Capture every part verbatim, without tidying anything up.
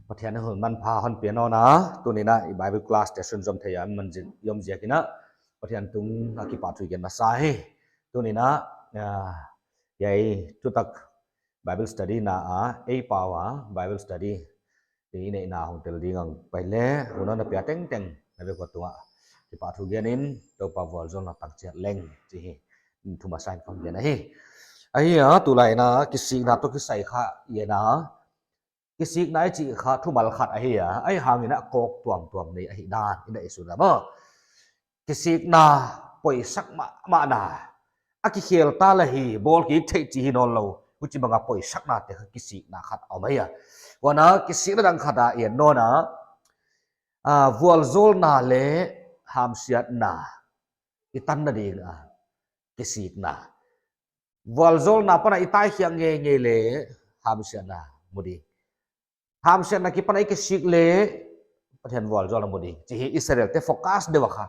Pathian hun manpha hon pia nawn a, tuni'n a i Bible class te sunzom thei a man zi-, om ziakin a, Pathian tungah kipahthu i gen masa hi. Tuni'n a, ah, hiai thutak Bible study na a, ei pau a Bible study i neihna hong tel ding a hong pai leh, hun hon pia tengteng na vek uh tungah kipahthu gen in, Toupa vualzawlna tang chiat leng, chih hi, thu masa in kon gen ahi. Ahi a, tulai in a, kisikna toh kisai kha i en a, kisikna i chih kha thumal khat ahi a, ahihhangin a kawk tuamtuam nei ahihdan in a i sut a maw. Kisikna poisak mahmahna, a kikhel ta leh hi, bawl kik theih chih hi nawnlou, huchibang a poisakna te kha kisikna khat a om ahi a. Huan a kisikna dang khat a i en nawn a, ah, vualzawlna leh hamsiatna i tanna ding a kisikna. Vualzawlna pan a i tai khiak ngeingei leh hamsiatna mu ding. Hamsiatna kipan a i kisik leh Pathian vualzawlna mu ding, chih hi Israel te focus deuh a kha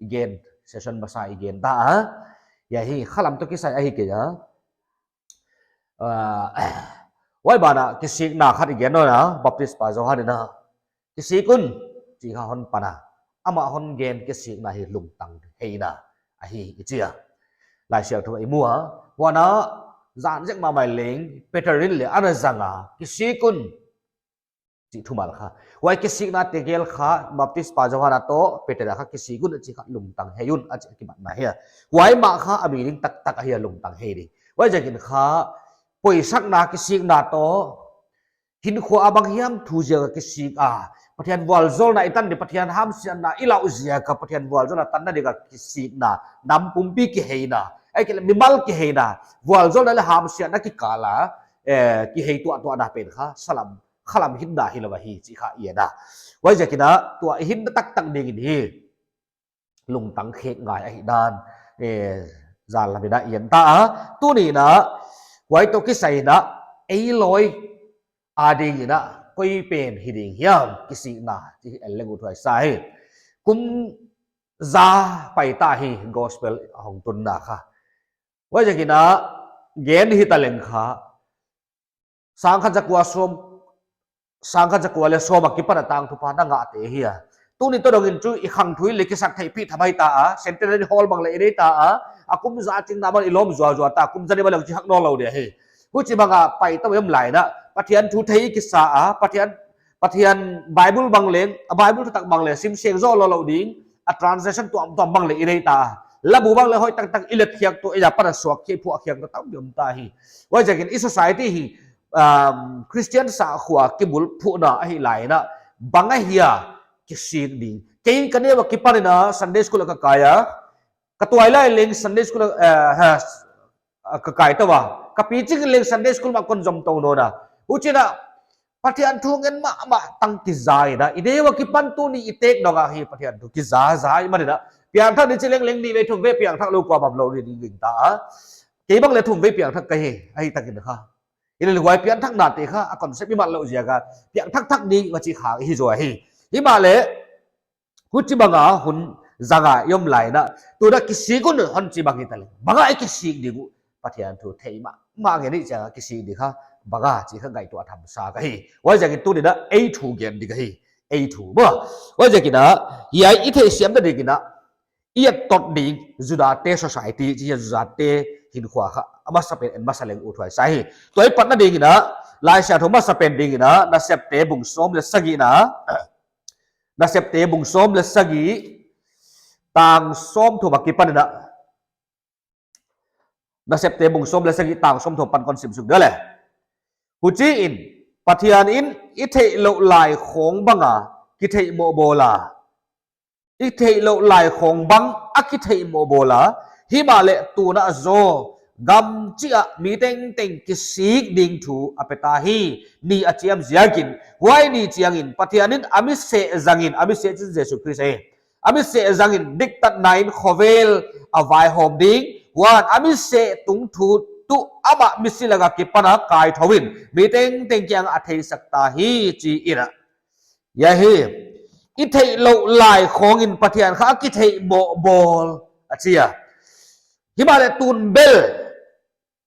i gen, session masa i gen ta a. Hiai hi khalam toh kisai ahi kei a. Ah, huai ban a kisikna khat i gen nawn a, Baptist pa Johan in a, "Kisik un," chih kha hon pan a, amah hon gen kisikna hi lungtang heina ahi i chi a. Laisiangthou i mu a, huan a zan zek mahmah leng Peter in leng ana zang a, "Kisik un," chih thumal kha. Huai kisikna tegel kha Baptist pa Johan a toh Peter a kha, "Kisik un," a chih kha lungtang hei un a chih kibatna hi a. Huai mah kha a meaning taktak ahi a, lungtang hei ding. Huaiziakin kha poisakna kisikna toh hinkhua a bang hiam thu ziak a kisik a, Pathian vualzawlna i tan ding, Pathian hamsiatna i lauh ziak a Pathian vualzawlna tanna ding a kisikna, nam pumpi kiheina, ahihkeileh mimal kiheina, vualzawlna leh hamsiatna kikal a, eh, kihei tuahtuahna pen kha salam, khalam hinna hilou ahi chih kha i en a. Huaiziakin a tua i hinna taktak dingin hi lungtang khek ngai ahihdan, eh, zan lam in a i en ta a. Tuni'n a huai toh kisai in a ei lawi adingin a koi pen hi ding hiam kisikna chih en leng uthuai sa hi. Kum za pai ta hi gospel hong tunna kha. Huaiziakin a gen hita leng kha sangkhat zakua sawm, sangkhat zakua leh sawm a kipan a tangthupha na ngahte hi a. Tuni toh dongin chu i khangthu leh kisak theihpih tham ahi ta a, Centenary Hall bang leng i nei ta a, a kum za ching na bang i lawm zuazua ta, kum za ni bang leng chi hak nawnlou ding hi. Huchibang a pai ta om lai in a, Pathian thu thei kisa a, Pathian, Pathian Bible bang leng, a Bible thutak bang leng sim seng zou lou lou ding, a translation tuamtuam bang leng i nei ta a. Labu bang leng hoih taktak i let khiak tuh, i ya pan a suak khiak, phuah khiak tuh tam om ta hi. Huaiziakin i society hi, um, Christian sakhua kibulphuhna ahi lai in a, bang ahia kisik ding. Kei ka neu a kipan in a Sunday school a ka kai a, ka tuailai leng Sunday school a, eh, ha, a ka kai tou a. Ka pi ching leng Sunday school mah kon zom tou nawn a. Huchiin a Pathian thu ngen mahmah tang kiza in a, i neu a kipan tuni i tek dong a hi Pathian thu kiza za i man in a. Piangthak ni chi leng leng ni vei thum vei piangthak lou kuamah lou ni ding ta a. Kei bang leng thum vei piangthak ka hi, ahi takin kha. I leh huai piangthakna te kha, a concept i mat lou ziak a, piangthak thak ding va chi kha hi zaw hi. Himahleh, huchibang a hun zang a i om lai in a, tun a kisik un hon chi bang hi ta leh, bang a i kisik ding uh, Pathian thu thei mahmah ngen i chiang a kisik ding kha, bang a chih kha ngaihtuah tham sa ka hi. Huaiziakin tuni in a ei thu gen ding ka hi, ei thu maw. Huaiziakin a, hiai i theihsiamna dingin a, i et tot ding Judate society, chih Judate hinkhua kha, a masapen en masa leng uthuai sa hi. Tua i patna dingin a, Laisiangthou masapen dingin a, Nasepte bung sawm leh sagihna, Nasepte bung sawm leh sagih, tang sawmthum a kipan in a, Nasepte bung sawm leh sagih tang sawmthum pan kon sim suk ding leh. Huchiin, Pathian in i theihlouh lai khawng bang a kitheihmoh bawl a, i theihlouh lai khawng bang a kitheihmoh bawl a, himahleh tun a zaw gam chih ah mi tengteng kisik ding thu a pe ta hi. Ni a chiam ziakin, huai ni chiangin Pathian in a mi seh zangin, a mi seh chih Jesu Khrist ahi, a mi seh zangin diktatna in khovel a vaihawm ding, huan a mi seh tungthu tuh amah misi lak a kipan a kaithou in mi tengteng kiang a theisak ta hi, chi in a. Hiai hi, i theihlouh lai khawng in Pathian kha a kitheihmoh bawl a chi a. Himahleh tun bel,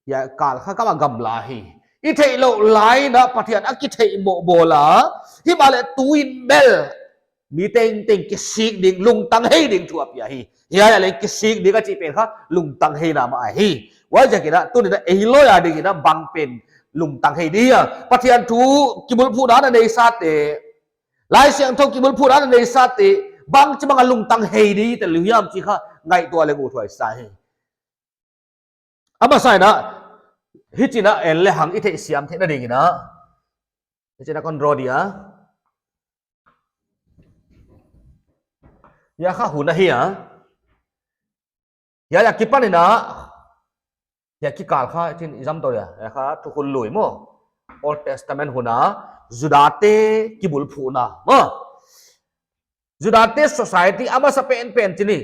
hiai kal kha kam a gamla hi. I theihlouh lai in a Pathian a kitheihmoh bawl a, himahleh tu in bel mi tengteng kisik ding, lungtang hei ding thu a pia hi. Hiai ah leng kisik ding a chih pen kha lungtang heina mah ahi. Huaiziakin a tuni'n a ei loi a dingin a bang pen lungtang hei ding a, Pathian thu kibulphuhna na neisate, Laisiangthou kibulphuhna na neisate, bangchibang a lungtang hei ding i tel uh hiam chih kha ngaihtuah leng uthuai sa hi. A masa in a, hichi'n a en lehang i theihsiam theihna dingin a, hichi'n a kon draw dia. Hiai kha hun ahi a. Hiai akipanin a, hiai kikal kha, hichi'n i zam tou dia. Hiai kha Thukhun Lui maw, Old Testament hun a Judate kibulphuhna maw. Judate society a masa penpen chih ni.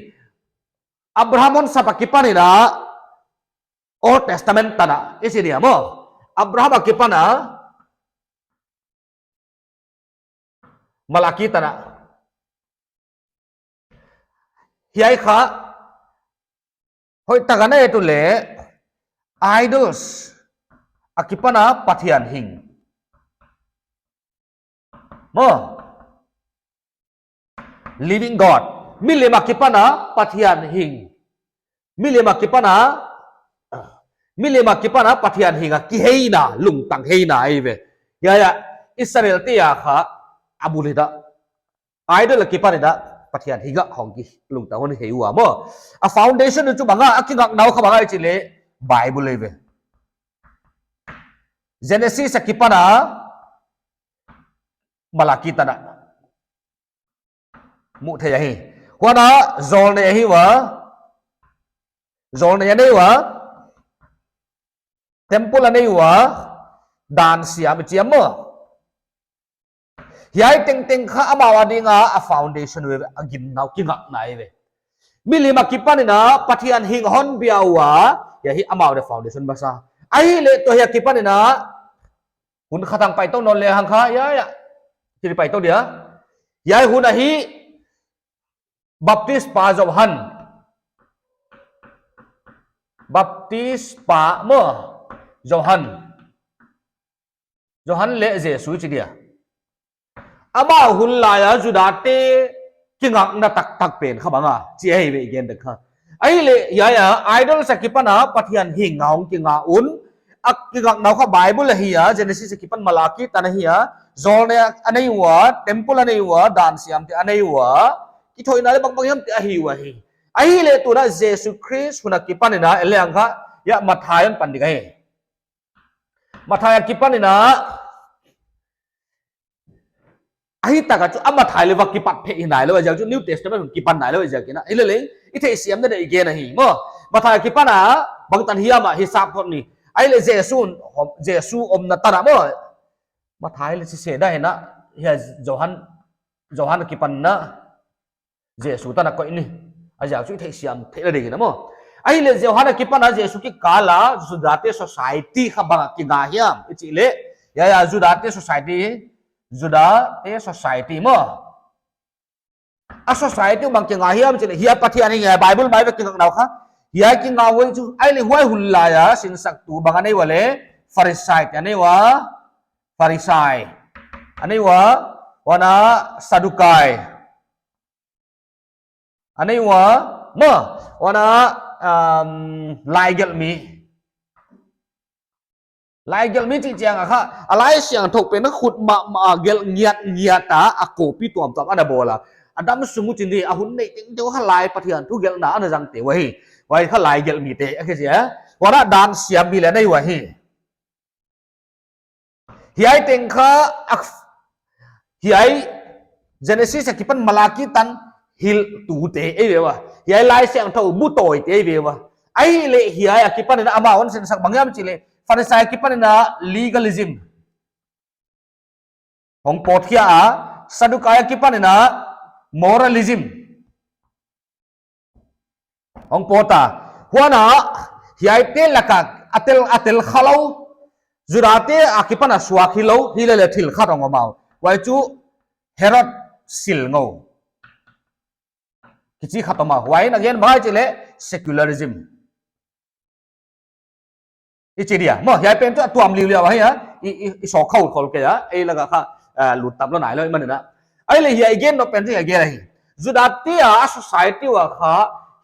Abraham hon sap akipanin a, Old Testament tan a, i chi dia maw. Abraham akipan a, Malaki tan a. Hiai kha, hoihtak a na et uleh, idols akipan a Pathian hing maw. Living God. Milim akipan a Pathian hing. Milim akipan a, milim akipan a Pathian hing a kiheina, lungtang heina ahi ve. Hiai ah, Israelte a kha, a bul hi ta. Idol akipanin a Pathian hing a hong kilungtang hon hei ua maw. A foundation uh chu bang a, a kingakna uh kha bang a i chih leh Bible ahi ve. Genesis akipan a Malaki tan a muh theih ahi. Huan a zawlnei ahi ua. Zawlnei a nei ua. Temple a nei ua. Dan siam i chi a maw. Hiai tengteng kha amau a ding a, a foundation uh, a ginna uh, kingakna ahi ve. Milim akipanin a Pathian hing hon bia ua, hiai hi amau a foundation masa. Ahihleh tua hiai akipanin a, hun khat a pai tou nawn lehang kha, hiai ah. Chih pai tou dia. Hiai hun ahi, Baptist pa Johan. Baptist pa maw, Johan. Johan leh Jesu i chi dia. Amau hun lai a Judate kingakna taktak pen kha bang a, chih ahi ve i gen dek kha. Ahihleh, hiai ah, idols akipan a Pathian hing a hong kinga un, a kingakna uh kha Bible ahi a, Genesis akipan Malaki tan ahi a, zawlnei a nei ua, temple a nei ua, dan siamte a nei ua, kithoihna leh bangbang hiamte ahi ua hi. Ahihleh tuin a Jesu Khrist hun akipanin a, en lehang kha, hiai ah Matthai hon pan ding ahi. Matthai akipanin a, ahi tak a chu a Matthai leh va kipat phei hi nailou, a ziak chu New Testament hun kipan nailou, a ziakin a. Hileleng, i theihsiamna dingin i gen ahi maw. Matthai akipan a, bangtan hiam a, hisap phot ni. Ahihleh Jesu, Jesu omna tan a maw. Matthai leh sise da hena, hiai Johan, Johan akipan a. Jesu tan a koih ni. A ziak chu i theihsiam theihna dingin a maw. Ahihleh Johan akipan a Jesu kikal a, Judate society kha bang a kinga hiam, i chih leh. Hiai ah Judate society, Judate society maw. A society uh bang kinga hiam chih leh. Hiai Pathian hing a Bible mai ve kingakna uh kha. Hiai kinga uh chu. Ahihleh huai hun lai a, sinsaktu bang a nei ua leh. Pharisai te a nei ua. Pharisai. A nei ua. Huan a Sadukai. A nei ua, maw, huan a, um, laigelhmi. Laigelhmi chih chiang a kha, a Laisiangthou pen a khut mahmah a gelh ngiatngiat a, a copy tuamtuam ana bawl a. A dam sung uh chin di, a hun neih tengteng uh kha lai Pathian thu gelhna ana zangte uh ahi. Huai kha laigelhmite, a kichi a. Huan a dan siammi leh a nei ua hi. Hiai teng kha, ak-, hiai Genesis akipan Malaki tan hilhtute ei ve ua. Hiai Laisiangthou butawite ei ve ua. Ahihleh hiai akipanin a amau hon sinsak bang hiam chih leh. Pharisai akipanin a legalism. Hong pawt khia a, Sadukai akipanin a moralism. Hong pawt a. Huan a, hiaite laka a tel, a tel khalou. Judate akipan a suak hilou, hileleh thil khat hong om a. Huai chu Herod silngou. Kichi khat om a. Huai in a gen bang chih leh secularism. I chi dia. Maw, hiai pen chu a tuam liuliau ahi a. I, i, i sawk khol khol kei a. Ei laka kha, ah, lut tap lou nai lou i manin a. Ahihleh hiai i gen nop pen chu hiai gen ahi. Juda te a society uah kha,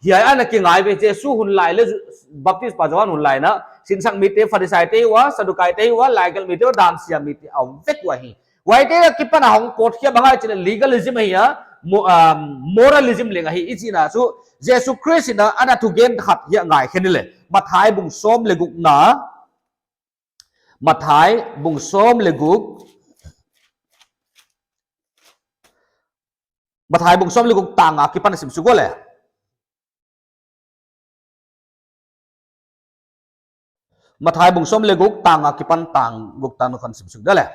hiai ana kingai ve, Jesu hun lai leh Ju-, Baptispa Johan hun lai in a, sinsakna mite, Pharisai te uah, Sadukai te uah, laikelh mite uah, dan siam mite a om vek uhi. Huaite akipan a hong pawt khia bang ahia chih leh legalism ahi a, mo-, ah, moralism leng ahi i chihna chu, Jesu Khrist in a ana thugen khat hiai ngai khe ni leh. Matthai bung sawm leh gukna, Matthai bung sawm leh guk, Matthai bung sawm leh guk tang nga akipan sim suk leh. Matthai bung sawm leh guk tang nga akipan tang guk tan kon sim suk leh.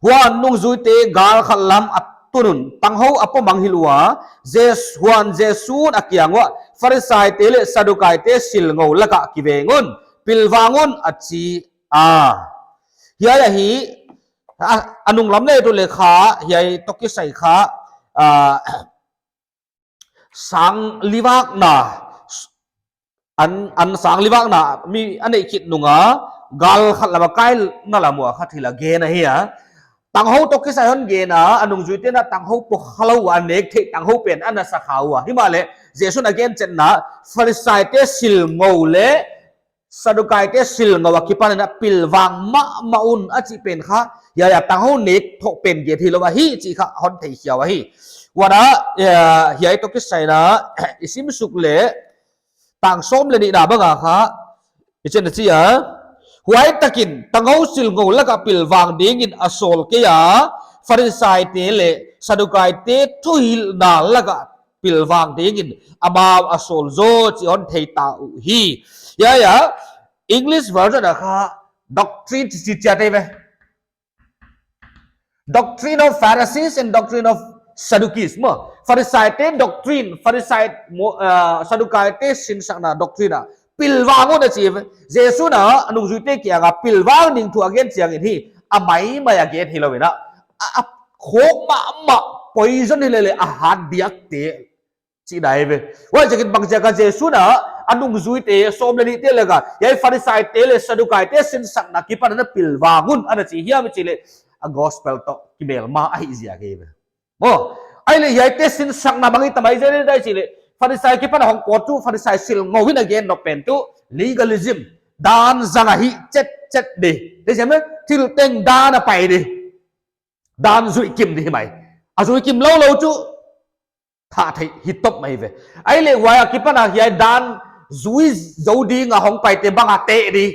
Huan nungzuite gal khat lam a tun un, tanghou a pom a ngilh ua, Jes-, huan Jesu'n a kiang uah, Pharisai te leh Sadukai te silngou laka kiveng un, pilvang un a chi a. Hiai ahi, a, a nung lam leh tu leh kha, hiai toh kisai kha, ah, sang livakna, an, an sang livakna mi a neih khit nung a, gal khat lam a kaina lam uah kha thil a gen ahi a. Tanghou toh kisai hon gen a, a nungzuite'n a tanghou pom kha lou a, a nek theih tanghou pen ana sa kha ua. Himahleh, Jesu'n a gen chetna, Pharisai te silngou leh Sadukai te silngou akipan in a pilvang mahmah un a chih pen kha, hiai a tanghou nek thoh pen gen hilou ahi chih kha hon thei khia uhi. Huan a, eh, hiai toh kisai in a, i sim suk leh, tang sawm leh nihna bang a kha, i chin a chi a. Huai takin, tanghou silngou laka pilvang dingin a sawl kei a, Pharisai te leh Sadukai te thuhilhna laka pilvang dingin amau a sawl zaw chih hon thei ta uhi. Hiai a, English version a kha doctrine chi chi chiat ei ve. Doctrine of Pharisees and doctrine of Sadducees maw. Pharisai te doctrine, Pharisai mo-, ah, Sadukai te sinsakna doctrine a pilvang un a chi ve. Jesu'n a, a nungzuite kiang a pilvang ding thu a gen chiangin hi, a maimai a gen hilou in a, a, a khawk mahmah poison hi leh leh a hat diak te chihna ahi ve. Huaiziakin bangziak a Jesu'n a, a nungzuite, sawm leh nihte laka, hiai Pharisai te leh Sadukai te sinsakna akipan in a pilvang un, ana chi hiam i chih leh, a gospel toh kimelma ahih ziak ahi ve. Maw, ahihleh hiaite sinsakna bang i tam ahi zel i chih leh, Pharisai akipan a hong pawt tu, Pharisai silngou in a gen nop pen tu, legalism, dan zang ahi chetchet di. Thei siam e, thil teng dan a pai di. Dan zui kim di hi mai. A zui kim lou lou chu, thah theih hi top mai ve. Ahihleh huai akipan a hiai dan zui zou ding a hong paite bang a teh di.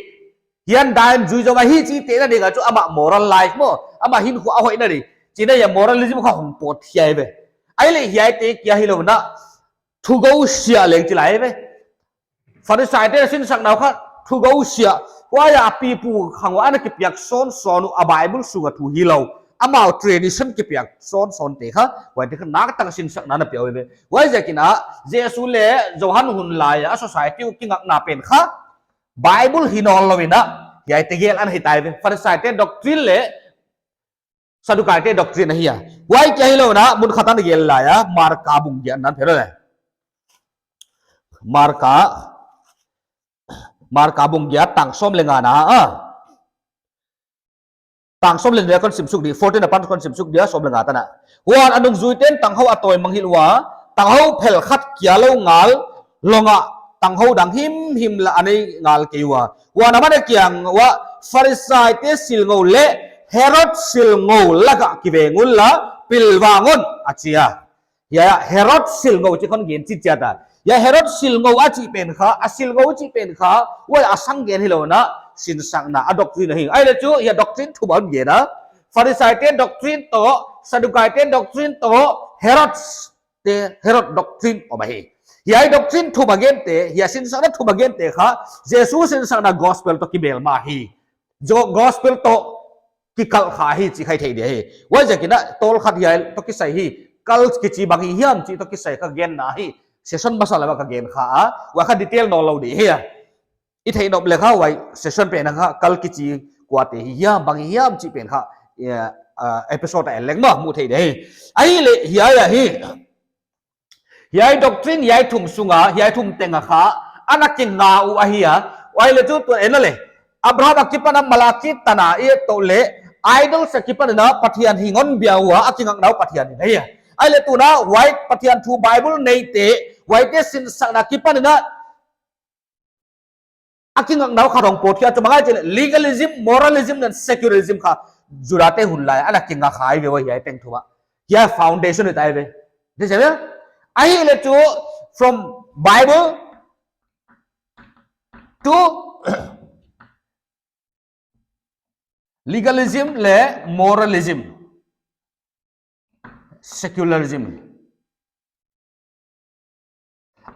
Hiai dan zui zou ahi chih tehna ding a chu amah moral life maw, amah hinkhua a hoihna di. Chihna hiai moralism kha hong pawt khia ve. Ahihleh hiaite kia hilou in a, thugousia leng chi lai ve. Pharisai te sinsakna uh kha thugousia. Huai a pipu khang ua ana kipiak sawnsawn uh a Bible sunga thu hilou. Amau tradition kipiak sawnsawn te kha. Huaite kha nakpi taka sinsakna ana pia uh ve. Huaiziakin a Jesu leh Johan hun lai a society uh kingakna pen kha Bible hi nawnlou in a. Hiaite gel ana hi ta ve. Pharisai te doctrine leh Sadukai te doctrine ahi a. Huai kia hilou in a, mun khat ana gel lai a, Marka bung giatna phe leh. Marka, Marka bung giat tang sawm leh ngana, a. Tang sawm leh nga kon sim suk di, fourteen apan kon sim suk dia, sawm leh nga tan a. Huan a nungzuite'n tanghou a tawi mangngilh ua, tanghou phel khat kia lou ngal, long ah tanghou dang himhim lah a nei ngal kei ua. Huan aman a kiang uah, Pharisai te silngou leh Herod silngou laka kiveng unla, pilvang un a chi a. Hiai a Herod silngou chih kon gen chih chiat a. Hiai Herod silngou a chih pen kha, a silngou chih pen kha, huai a sang gen hilou in a, sinsakna a doctrine ahi. Ahihleh chu, hiai doctrine thum a hon gen a. Pharisai te doctrine toh, Sadukai te doctrine toh, Herod te, Herod doctrine om ahi. Hiai doctrine thum a gente, hiai sinsakna thum a gente kha, Jesu sinsakna gospel toh kimelma hi. Zo gospel toh kikal kha hi chih kha i thei di hi. Huaiziakin a tawlkhat hiai toh kisai hi. Kal kichi bang hi hiam chih toh kisai kha genna hi. Session masa lama ka gen kha a. Huai kha detail nawnlou di hi a. I theih nop leh kha huai session pen a kha kal kichi kuate hi hiam bang hi hiam chih pen kha, eh, ah, episode a en leng maw mu thei di hi. Ahihleh hiai ahi. Hiai doctrine, hiai thum sunga, hiai thum teng a kha, ana kinga uh ahi a, huai leh chu tu en leh. Abraham akipan a Malaki tan a i et leh, idols akipan a Pathian hing hon bia ua, a kingakna uh Pathian in ahi. Ahihleh tuna, huai Pathian thu Bible neite, huaite sinsakna akipan a, a kingakna uh khat hong pawt khia chu bang ahia chih leh, legalism, moralism leh secularism kha Judate hun lai a ana kingak ahi ve ua hiai teng thu ah. Hiai foundation uh ahi ve. This is, ahihleh chu from Bible to legalism leh moralism, secularism.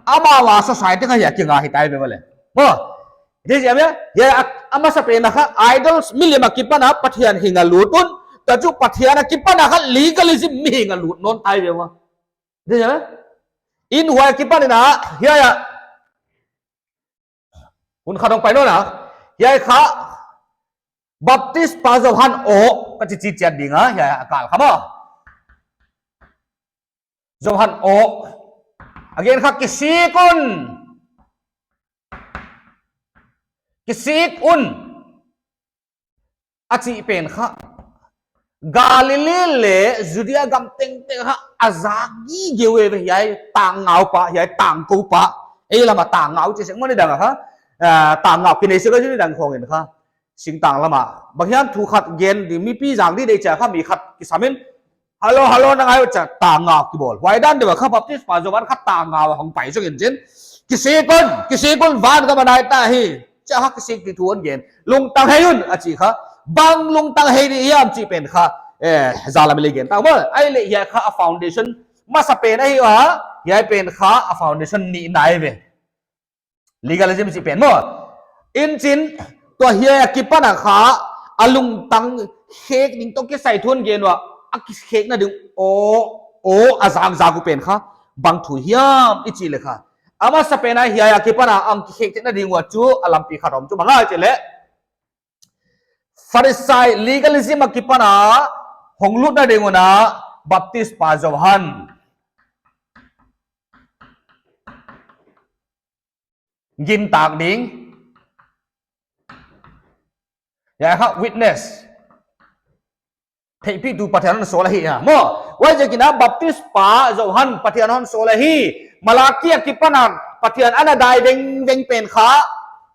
Amau a society kha hiai a kingak ahi tai ve maw le. Maw, this is, hiai a, a masapen a kha idols, milim akipan a Pathian hing a lut un, tua chu Pathian akipan a kha legalism mihing a lut nawn tai ve maw. This is, in huai akipan a, hiai a, hun khat hong pai nawn a, hiai kha Baptispa Johan aw, ka chi chi chiat ding a, hiai a kal kha maw. Johan aw. Again kha kisik un. Kisik un. A chih pen kha. Galilee leh Judea gam tengteng kha a zak gige uh ve hiai tangngau pa, hiai tangkou pa. Ei lam a tangngau chi sek maw ni dang a kha. Ah, tangngau kinei sek a chu ni dang khawng in kha. Singtang lam a. Bang hiam thu khat gen di mipi zak di deih chia kha mi khat kisam in. Hello, hello, na ngai uh chia tangngau kibawl. Huai dan deuh a kha Baptispa Johan kha tangngau a hong pai suk in chin. Kisik un, kisik un van gam a nai ta hi. Chia kha kisik di thu hon gen. Lungtang hei un, a chi kha. Bang lungtang hei di hiam chih pen kha. Eh, zala mi lei gen ta maw. Ahihleh hiai kha a foundation. Masapen ahi a. Hiai pen kha a foundation nihna ahi ve. Legalism chih pen maw. In chin, tua hiai akipan a kha, a lungtang khek ding toh kisai thu hon gen ua, a kikhekna ding aw, aw a zakzak uh pen kha, bang thu hiam i chih leh kha. A masapen a hiai akipan a, a kikhek theihna ding ua chu, a lampi khat om chu bang ahia chih leh. Pharisai legalism akipan a, hong lutna ding un a, Baptispa Johan. Gintak ding. Hiai kha witness. Theihpihtu Pathian hon sawl ahi a. Maw, huaiziakin a Baptispa Johan Pathian hon sawl ahi. Malaki akipan a Pathian ana dai vengveng pen kha.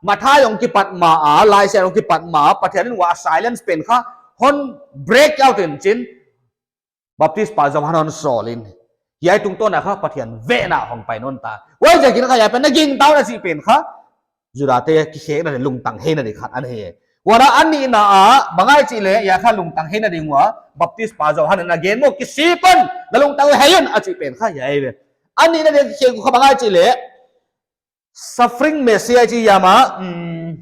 Mathai hong kipat ma a, Laisiangthou hong kipat ma a, Pathian in ua silence pen kha. Hon break out in chin. Baptispa Johan hon sawl in. Hiai tungtawn a kha Pathian vehna hong pai nawn ta. Huaiziakin kha hiai pen a gingta un a chih pen kha. Judate kikhekna leh lungtang heina di khat ana hi. Huan a nihna a, bang ahia chih leh, hiai kha lungtang heina ding ua, Baptispa Johan in a gen maw kisik un, na lungtang hei un a chih pen kha hiai ve. A nihna di kikhek uh kha bang ahia chih leh, suffering Messiah chih hiam a, um,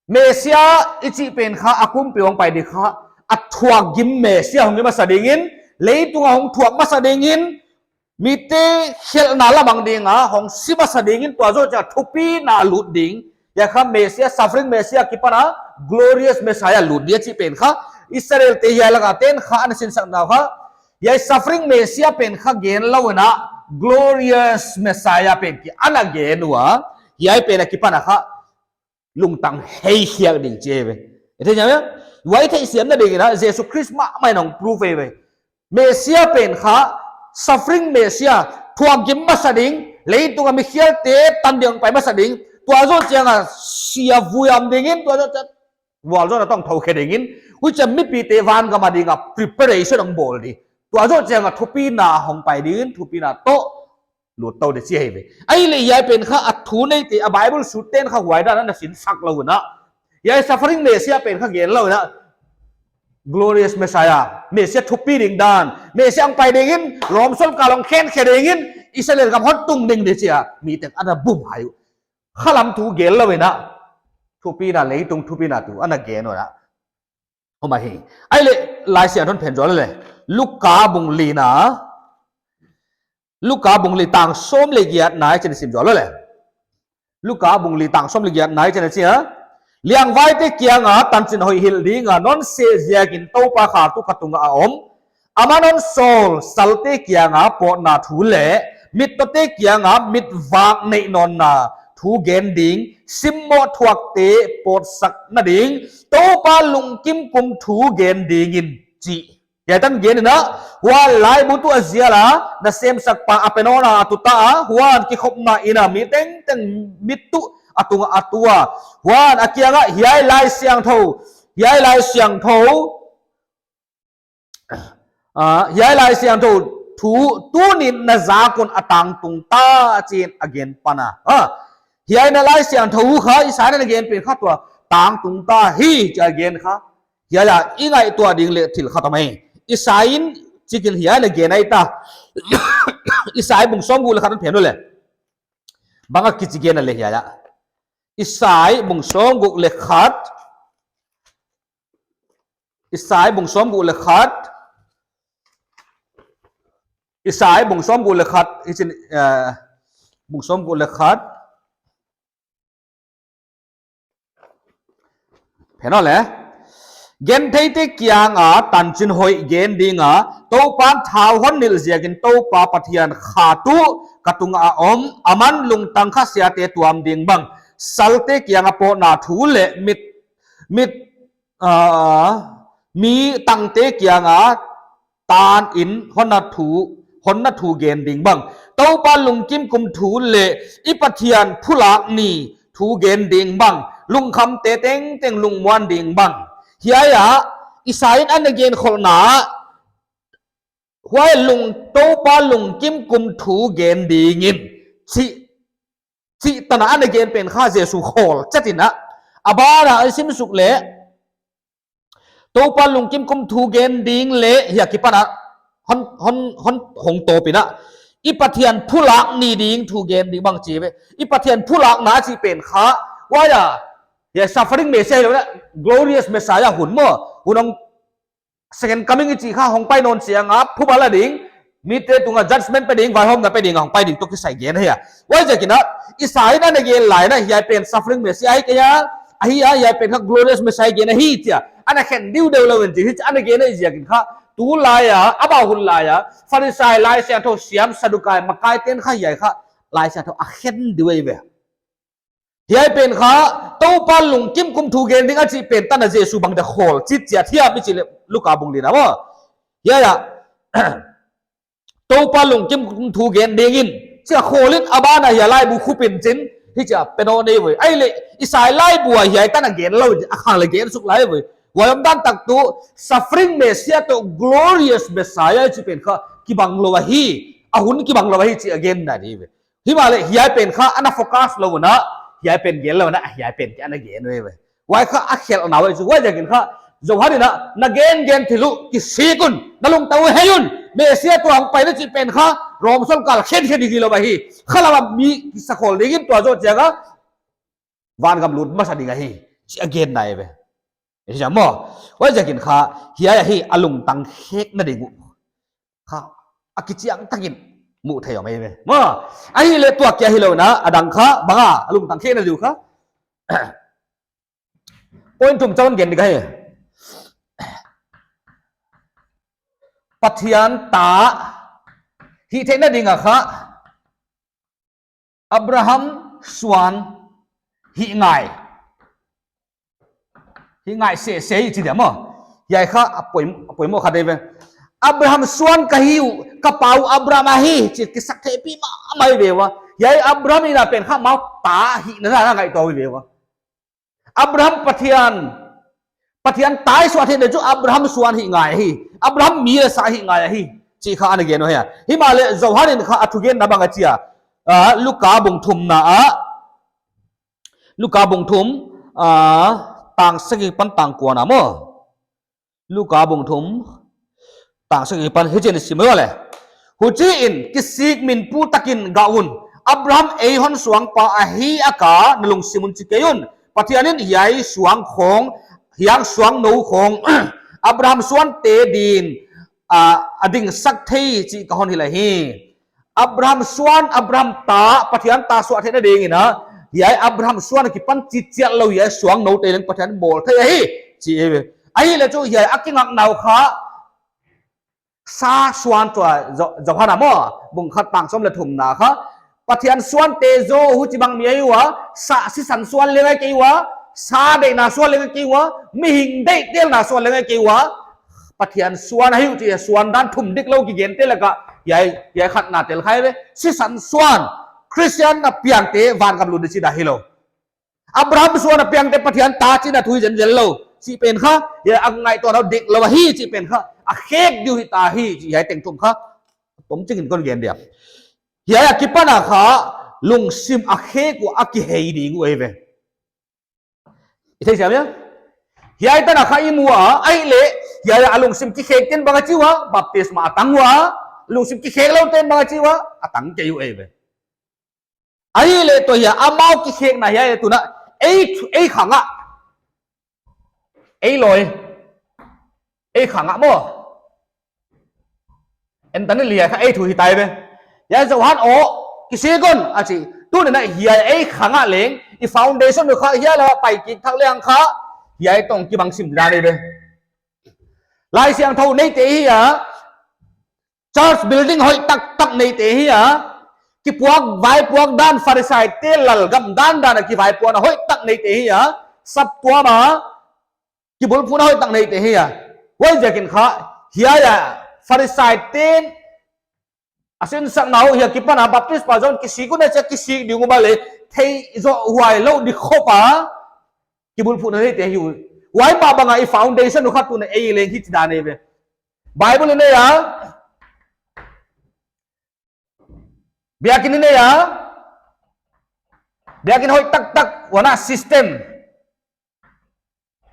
Messiah i chih pen kha a kumpi hong pai di kha a thuak gim Messiah hong hi masa dingin, leitung a hong thuak masa dingin, mite khelhna lamang ding a hong si masa dingin tua zoh chia thupina lut ding. Hiai kha Messiah, suffering Messiah akipan a glorious Messiah lut ding a chih pen kha Israelte hiai lak a ten kha ana sinsakna uh kha. Hiai suffering Messiah pen kha gen lou in a glorious Messiah pen ki ana gen ua. Hiai pen akipan a kha lungtang hei khiak ding chi ve. I thei hiam? Huai theihsiamna dingin a Jesu Khrist mahmah in hong prove ve. Messiah pen kha, suffering Messiah, thuak gim masa ding, leitung a mikhialte tan ding pai masa ding, tua zoh chiang a sia vuiam dingin, tua zoh chiang vualzawlna tawh thou khe dingin, huchia mipite van gam a ding a preparation hong bawl di. Tua zoh chiang a thupina hong pai dingin, thupina toh lut tou di chi hi ve. Ahihleh hiai pen kha a thu neite a Bible sut ten kha huai dan ana sinsak lou in a. Hiai suffering Messiah pen kha gen lou in a. Glorious Messiah, Messiah thupi ding dan, Messiah hong pai dingin, Rom sorkar hong khen khe dingin, Israel gam hon tung ding di chia, mi teng ana bum hai uh. Khalam thu gen lou in a, thupina leitung thupina tu ana gen ua. Om ahi. Ahihleh Laisiangthou hon phen zual le. Luka bung li na. Luka bung li tang sawm leh giat na i chih sim zual le. Luka bung li tang sawm leh giat na i chih a. Liangvaite kiang a tanchin hoih hilh ding a non seh ziakin Toupa kha tu kha tung a om. Aman hon sawl salte kiang a pawtna thu leh Mittawte kianga mitvak neih nawnna thu gen ding, simmoh thuakte pawtsakna ding, Toupa lungkim kum thu gen dingin, chih. Hiai tan gen in a, huan laibu tuh a zial a, nasemsakpa a pe nawn a a tuta a, huan kikhopna ina mi tengteng mit tuh a tunga a tu a. Huan a kiangah hiai Laisiangthou, hiai Laisiangthou, ah, hiai Laisiangthou thu tunin na zak un a tangtung ta chi'n a gen pan a. Ah, hiai na Laisiangthou kha Isai in a gen pen kha tua tangtung ta hi chi a gen kha. Hiai a i ngaihtuah ding leh thil khat om hi. Isai in chik in hiai a gen ahi ta. Isai bung sawmguk leh khat hon phen u leh. Bang a kichi gen a leh hiai a. Isai bung sawmguk leh khat. Isai bung sawmguk leh khat. Isai bung sawmguk leh khat. Hichi'n, eh, bung sawmguk leh khat. Phen u leh. Gentheite kianga tanchin hoih gen dinga, Toupan thau hon nilh ziakin Toupa Pathian kha tuh ka tunga a om, aman lungtang kha siate tuam ding bang, salte kianga pawtna thu leh mit, mit, ah, mi tangte kianga tanin honna thu, honna thu gen ding bang, Toupa lungkim kum thu leh i Pathian phulak ni thu gen ding bang, lungkhamte tengteng lungmuan ding bang. Hiai a Isai in ana gen kholhna, huai lung Toupa lungkim kum thu gen dingin, chih, chih tan a ana gen pen kha Jesu khawl chet in a. A ban a i sim suk leh, Toupa lungkim kum thu gen ding leh hiai akipan a hon, hon, hon hong tawp in a, i Pathian phulak ni ding thu gen ding bang chi ve. I Pathian phulakna chih pen kha, huai a, hiai suffering Messiah hilou in a, glorious Messiah hun maw, hun hong second coming i chih kha hong pai nawn chianga phuba la ding, mite tunga judgment pe ding, vaihawmna pe ding a hong pai ding toh kisai gen ahi a. Huaiziakin a, Isai in ana gen lai in a hiai pen suffering Messiah ahi kei a, ahi a, hiai pen kha glorious Messiah gen ahi chi a ana khen diudeu lou in chi, hichi ana gen ahih ziakin kha, tulai a, amau hun lai a Pharisai, Laisiangthou siam, Sadukai makaite'n kha hiai kha Laisiangthou a khen diu ahi ve. Hiai pen kha Toupa lungkim kum thu gen ding a chih pen tan a Jesu bang dia khawl chih chiat hiam i chih leh Luka bung li na maw. Hiai a Toupa lungkim kum thu gen dingin chi a khawl in, a ban a hiai laibu khup in chin, hichi a pe nawn nei ve. Ahihleh Isai laibu a hiai tan a gen lou in a khang leh gen suk lai ve. Huai omdan tak tuh suffering Messiah toh glorious Messiah chih pen kha kibang lou ahi, a hun kibang lou ahi chih a genna ahi ve. Himahleh hiai pen kha ana focus lou un a, hiai pen gen lou un a, hiai pen kha ana gen ve ve. Huai kha a khelhna huai chu, huaiziakin kha Johan in a, na gengen thil uh kisik un, na lungtang uh hei un, Messiah tua hong pai na chih pen kha Rom sorkar khenkhen hilou ahi. Khalam a mi kisakhawl dingin tua zoh chianga vangam lut masa ding ahi, chih a genna ahi ve. Hichi a maw. Huaiziakin kha, hiai ahi a lungtang khekna ding uh kha a kichiang takin muh thei om ahi ve. Maw. Ahihleh tua kia hilou in a, a dang kha, bang a, a lungtang khekna ding uh kha. Point thum chauh gen ding ahi. Pathian ta hih theihna ding a kha Abraham suan hih ngai. Hih ngai sese hi chi dia maw. Hiai kha a poimoh, a poimoh khat ahi ve. Abraham suan ka hi uh, ka pa uh Abraham ahi, chih kisaktheihpih mahmah ahi ve ua. Hiai Abraham hihna pen kha amau ta hihna dan a ngaihtuah ahi ve ua. Abraham Pathian, Pathian ta i suah theihna chu Abraham suan hih ngai ahi. Abraham mi leh sa hih ngai ahi, chih kha ana gen uh ahi a. Himahleh Johan in kha a thugenna bang a chi a, ah, Luka bung thumna ah, Luka bung thum, ah, tang sagih apan tang kuana maw. Luka bung thum, tang sagih apan hichi'n i sim ua leh. Huchiin, kisik minpu takin gah un, Abraham ei hon suangpa ahi a ka na lungsim un chi kei un. Pathian in hiai suang khawng, hiai suang nou khawng, Abraham suante din, a, a dingsak thei chih ka hon hilh ahi. Abraham suan, Abraham ta, Pathian ta suah theihna dingin a, hiai Abraham suan akipan chitchiat lou hiai suang noute leng Pathian bawl thei ahi, chi ahi ve. Ahihleh chu hiai a kingakna uh kha, Sa suan tua, Jo-, Johan a maw, bung khat tang sawm leh thumna kha. Pathian suante zaw huchibang mi ahi ua, sa sisan suan leng ahi kei ua, sa deihna suan leng ahi kei ua, mihing deihtelna suan leng ahi kei ua. Pathian suan ahi uh chih, suan dan thum diklou kigente laka, hiai, hiai khatna tel kha ve. Sisan suan, Christian a piangte vangam lut di chih dan hilou. Abraham suan a piangte Pathian ta chihna thu hi zenzen lou. Chih pen kha, hiai a ngaihtuahna diklou ahi chih pen kha, a khek di uh hita hi chih hiai teng thum kha, tomchik in kon gen dia. Hiai a kipan a kha, lungsim a khek uh a kihei ding uh ahi ve. I theisiam hia? Hiai tan a kha i mu a, ahihleh, hiai a lungsim kikhek ten bang a chi ua, baptisma a tang ua, lungsim kikhek lou ten bang a chi ua, a tang kei uh ahi ve. Ahihleh tua hiai amau kikhekna hiai tuna, ei, ei khang a, ei lawi, ei khang a maw. En tan ni lia kha ei thu hi tai ve. Hiai Johan aw, kisik un, a chi. Tuni'n a hiai ei khang a leng, i foundation uh kha hiai la pai kik thak leng kha, hiai tong kibang sim dan ahi ve. Laisiangthou neite hi a, church building hoih taktak neite hi a, kipuak vaipuak dan Pharisaite lalgam dandan a kivaipuakna hoih tak neite hi a, saptuam a, kibulphuhna hoih tak neite hi a. Huaiziakin kha, hiai a Pharisaite'n a sinsakna uh hiai kipan a baptisma zong kisik un a chi a, kisik ding uh bang leh, thei zoh huai lou di khop a, kibulphuhna neite hi uh. Huai mah bang a i foundation uh kha tuni'n ei leng hichi dan ahi ve. Bible i nei a, biakin i nei a, biakin hoih taktak, huan a system.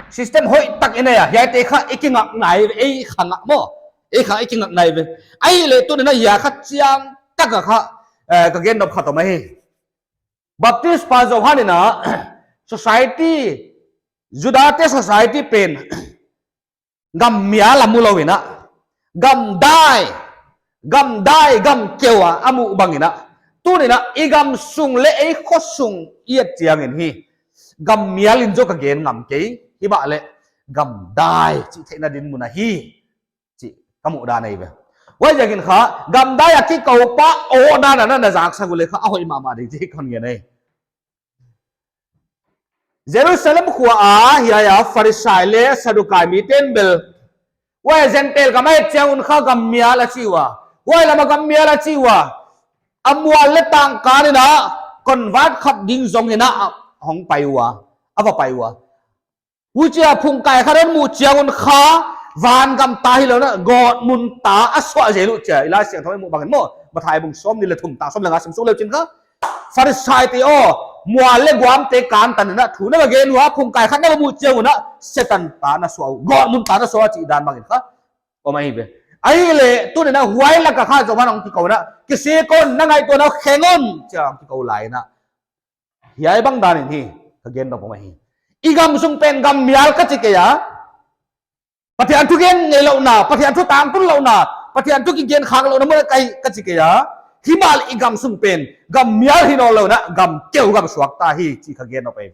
System hoih tak i nei a, hiaite kha i kingakna ahi ve, ei khang a maw. Ei khang a i kingakna ahi ve. Ahihleh tuni'n a hiai kha chiang tak a kha, eh, ka gen nop khat om ahi. Baptisma Johan in a, society, Judate society pen, gam mial a mu lou in a, gam dai, gam dai, gam keu a, a muh bang in a. Tuni'n a, i gamsung leh ei khosung i et chiangin hi, gam mial in zaw ka gen ngam kei, himahleh, gam dai, chih theihna dinmun ahi, chih ka muh dan ahi ve. Huaiziakin kha, gam dai a kikou pa, aw dan a na, na zaksak uleh kha, a hoih mahmah ding chih kon gen ahi. Jerusalem khua a, hiai a Pharisai leh Sadukai mite'n bel, huai Gentile gam a et chiang un kha gam mial a chi ua. Huai lam a gam mial a chi ua. A mual leh tangkan in a, convert khat ding zong in a, hong pai ua. A va pai ua. Huchia phungkai khat hon muh chiang un kha, vangam ta hilou in a, gawtmun ta a suah zel uh chia. I Laisiangthou i muh bang in maw, Matthai bung sawmnih leh thum tang sawm leh nga sim suk leu chin kha. Pharisaite aw, mual leh guamte kantan in a, thu na va gen ua, phungkai khat na va muh chiang un a, Setan ta na suah uh, gawtmun ta na suah uh chih dan bang in kha. Om ahi ve. Ahihleh, tuni'n a huai laka kha Johan hong kikou in a, kisik un, na ngaihtuahna uh kheng un, chia hong kikou lai in a. Hiai bang dan in hi, ka gen nop om ahi. I gamsung pen gam mial ka chi kei a. Pathian thu gen ngeilouhna, Pathian thu tangtun louhna, Pathian thu kigen khak louhna mun ah ka hi ka chi kei a. Himahleh i gamsung pen gam mial hi nawnlou in a, gam keu gam suak ta hi chih ka gen nop ahi.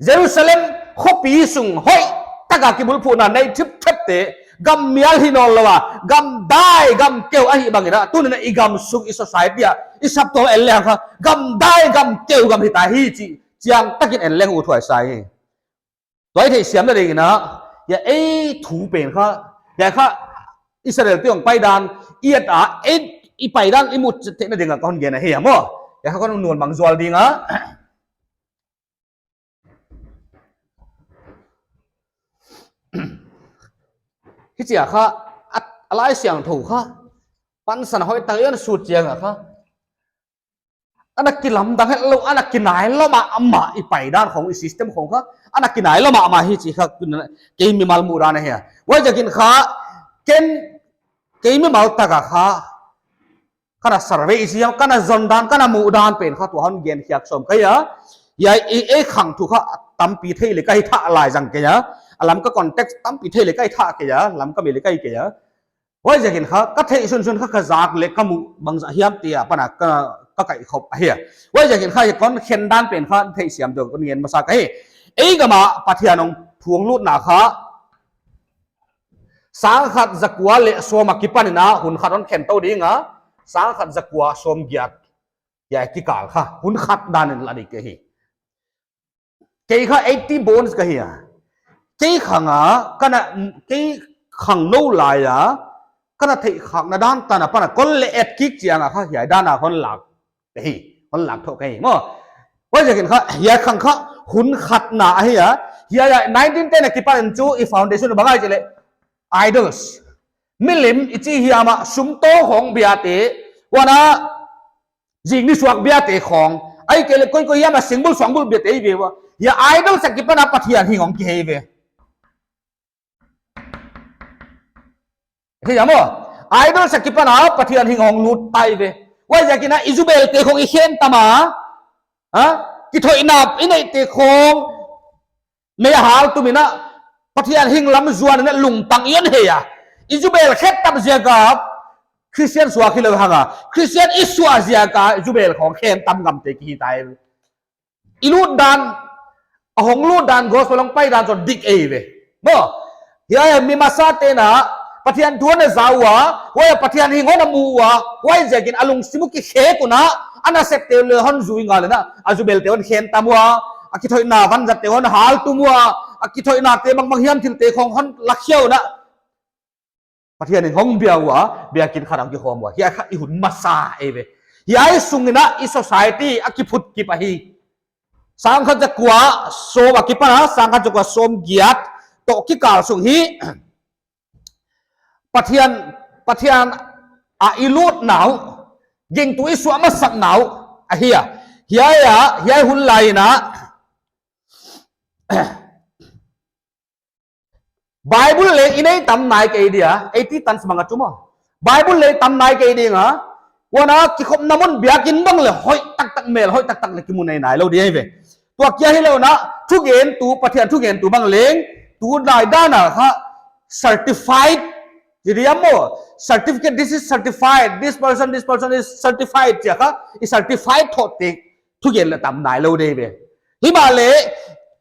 Jerusalem khopi sung hoih taka kibulphuhna nei thipthipte gam mial hi nawnlou a, gam dai, gam keu ahih bang in a, tuni'n a i gamsung, i society ah, i saptuam en leng kha gam dai, gam keu gam hita hi chih chiang takin en leng uthuai sa hi. Tua i theihsiamna ding in a, hiai ei thu pen kha, hiai kha Israelte hong paidan, i et a, ei i paidan i muh theihna ding a ka hon gen ahi a maw. Hiai kha ka hon nuam mang zual ding a. Hichia kha, a, a Laisiangthou kha, pansan hoihtak in sut chiang a kha, ana kilamdang hetlou, ana kinai lua mahmah, i paidan khong, i system khong kha, ana kinai lua mahmah hi chih kha, kei mimal muhdan ahi a. Huaiziakin kha, ken, kei mimal taka kha, ka na survey i siam, ka na zondan, ka na muhdan pen kha tua hon gen khiak sawm ka hi a. Hiai, ei, ei khang thu kha tampi thei leh ka hi thah lai zang kei a. A Lamka context tampi thei leh ka hi thah kei a, Lamka mi leh ka hi kei a. Huaiziakin kha, ka theih sunsun kha ka zak leh ka muh bangzah hiam chih apan a ka, ka kaihkhop ahi a. Huaiziakin kha kon khendan pen kha theihsiam deuh kon ngen masa ka hi. Ei gam ah Pathian hong phunglutna kha, Sangkhat zakua leh sawm a kipan in a hun khat hon khen tou ding a, sangkhat zakua sawmgiat, hiai kikal kha hun khat dan in la ding ka hi. Kei kha eighty bonds ka hi a. Kei khang a, ka na, kei khangnou lai a, ka na theih khakna dan tan a pan a kon leh et kik chiang a kha hiai dan a kon lak ka hi, kon lak thou ka hi maw. Huaiziakin kha, hiai khang kha hun khatna ahi a. Hiai a nineteen ten a kipan in chu i foundation bang ahia chih leh idols. Milim i chih hiam a sumtawng khong biate, huan a zing nisuak biate khong, ahihkeileh koikoi hiam a singbul suangbul biate i ve ua. Hiai idols a kipan a Pathian hing hong kihei ve. Hi a maw? Idols a kipan a Pathian hing hong lut tai ve. Huaiziakin a i zu belte khong i khen tam a, ha? Kithoihna i neihte khong mei a hal tum in a, Pathian hing lam zuan in a lungtang i hon hei a. I zu bel khet tam ziak a Christian suak hilou hang a, Christian i suah ziak a i zu bel khong khen tam ngamte kihi tai. I lut dan, a hong lut dan, gospel hong pai dan chu dik ei ve maw. Hiai mi masate'n a Pathian thu hon za ua, huai a Pathian hing hon mu ua, huaiziakin a lungsim uh kikhek un a, a nasepte uh leh hon zui ngal in a, a zu belte hon khen tam ua, a kithoihna vanzatte hon hal tum ua, a kithoihnate bangbang hiam thilte khong hon lakhia un a, Pathian in hong bia ua, biakin khat ah kikhawm ua. Hiai kha i hun masa ei ve. Hiai sung in a i society a kiphut kip ahi. Sangkhat zakua sawm a kipan a sangkhat zakua sawmgiat toh kikal sung hi Pathian, Pathian a i lutna uh, gingtu i suah masakna uh ahi a. Hiai a, hiai hun lai in a Bible leng i nei tam nai kei dia, eighty tons bang a chu maw. Bible leng tam nai kei ding a, huan a kikhopna mun biakin bang leh hoih taktak, mel hoih taktak leh kimu nei nailou di ei ve. Tua kia hilou in a, thugentu, Pathian thugentu bang leng, tulai dan a kha certified, chi diam maw, certificate, this is certified, this person, this person is certified, chi a kha, i certified thought te, thugen leh tam nailou di ei ve. Himahleh,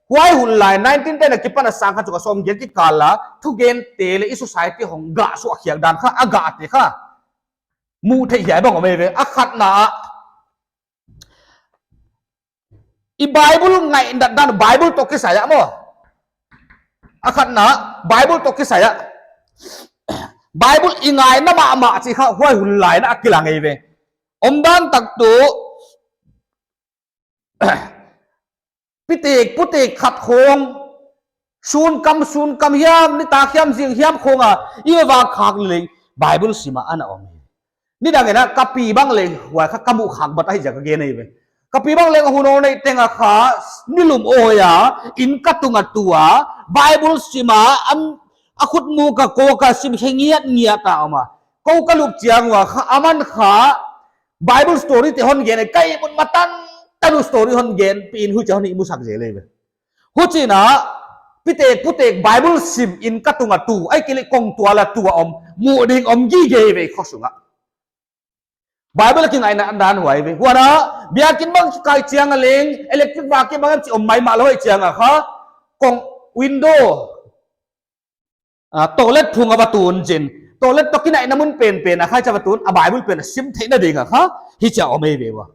huai hun lai, nineteen ten a kipan a sangkhat zakua sawmgiat kikal a, thugente leh i society hong gah suah khiak dan kha, a gahte kha. Muh theih hiai bang om ei ve, a khatna ah. I Bible ngaihna dan, Bible toh kisai a maw. A khatna, Bible toh kisai a. Bible i ngaihna mahmah chih kha, huai hun lai in a kilang ei ve. Omdan tak tuh, pitek, putek khat khong, sun kam, sun kam hiam, nitak hiam, zing hiam khong a, i va khak leng, Bible sim a ana om. Nidang in a, ka pi bang leng, huai kha ka muh khak bat ahi ziak a ka gen ei ve. Ka pi bang leng, hun aw nei teng a kha, nilum awi a, inn ka tung a tu a, Bible sim a, am, a khutmuk a kawk a sim khe ngiatngiat a om a. Kou ka lup chiang ua kha, aman kha, Bible story te hon gen, ka ihmut ma tantan uh story hon gen, pi in huchi hon ihmu sak zel ei ve. Huchi'n a, pitek putek Bible sim inn ka tung a tu, ahihkeileh kongtual a tu a om, muh ding om gige ve khosung ah. Bible kingaihna dan huai ve. Huan a, biakin bang kai chiang a leng, electric va ke bang chi om maimah lou ei chiang a kha, kong window, ah, toilet phung a va tun chin. Toilet toh kinaihna mun penpen a khai cha va tun, a Bible pen a sim theihna ding a kha, hichi a om ei ve ua.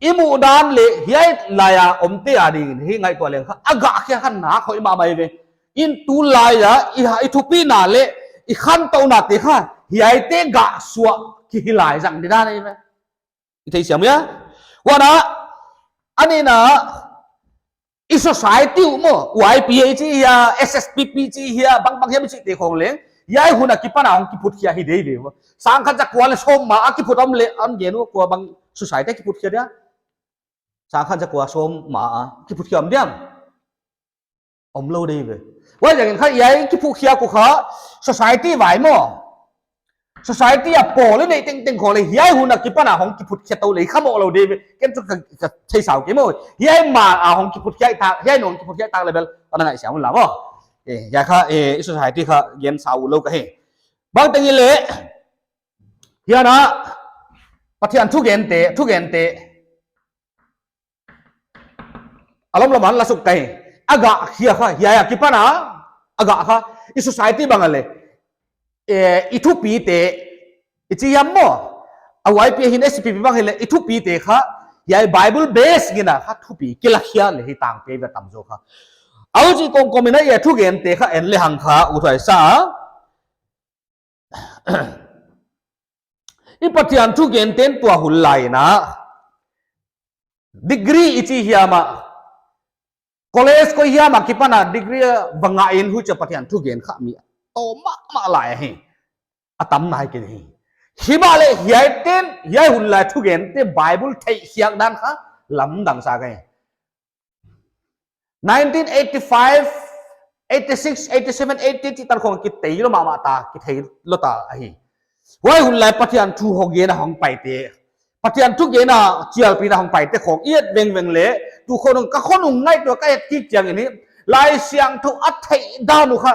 I muh dan leh, hiai lai a omte a ding in, hi ngaihtuah leng kha, a gah khia kha nak hoih mahmah ei ve. In tulai a, i ha, i thupina leh, i khantouhnate kha, hiaite gah suah kihi lai zang di dan ei ve. I theisiam hia? Huan a, a nihna, i society uh maw, Y P A chi hia, S S P P chi hia, bangbang hiam chihte khong leng, hiai hun a kipan a hong kiphut khia hi di ei ve ua. Sangkhat zakua leh sawm ma a kiphut om leh, an gen ua kua bang society kiphut khia dia. Sangkhat zakua sawm ma a kiphut khia om diam. Om lou di ei ve. Huaiziakin kha hiai kiphut khia uh kha society vai maw. Society a pawl i neih tengteng khong leh hiai hun a kipan a hong kiphut khia tou leh kha maw lou di ei ve. Ken chu ka, ka thei sau kei maw. Hiai ma a hong kiphut khia ta, hiai nung kiphut khia ta level. Ana ngaihsiam un la maw. Eh, hiai kha, eh, i society kha gen sau lou ka hi. Bangteng i leh. Hiai a, Pathian thugente, thugente. A lomlom a la suk kai. A gah khia kha, hiai a kipan a, a gah kha, i society bang a leh. eh, i thupite, i chi hiam maw? A huai pi hin S P P bang hileh, i thupite kha, hiai Bible base ngen a kha thupi, kila khia leh hi tangpi ve tamzaw kha. Huchi kawmkawm in a thugen te kha en lehang kha, uthuai sa. I Pathian thugen ten tua hun lai in a, degree i chi hiam a, college koi hiam a kipan a degree va ngah in huchia Pathian thugen kha mi tawm mahmah lai ahi. A tam nai kei hi. Himahleh hiai ten, hiai hun lai thugen te Bible theih khiak dan kha lamdang sa kei. Nineteen eighty-five, eighty-six, eighty-seven, eighty-eight tan khong kithei lou mahmah ta, kithei lou ta ahi. Huai hun lai Pathian thu hong gen a hong pai te. Pathian thugen a chialpih na hong pai te khong i et vengveng leh, tu khonung ka khonung ngaihtuah ka et kik chiang in hi, Laisiangthou a theih dan uh kha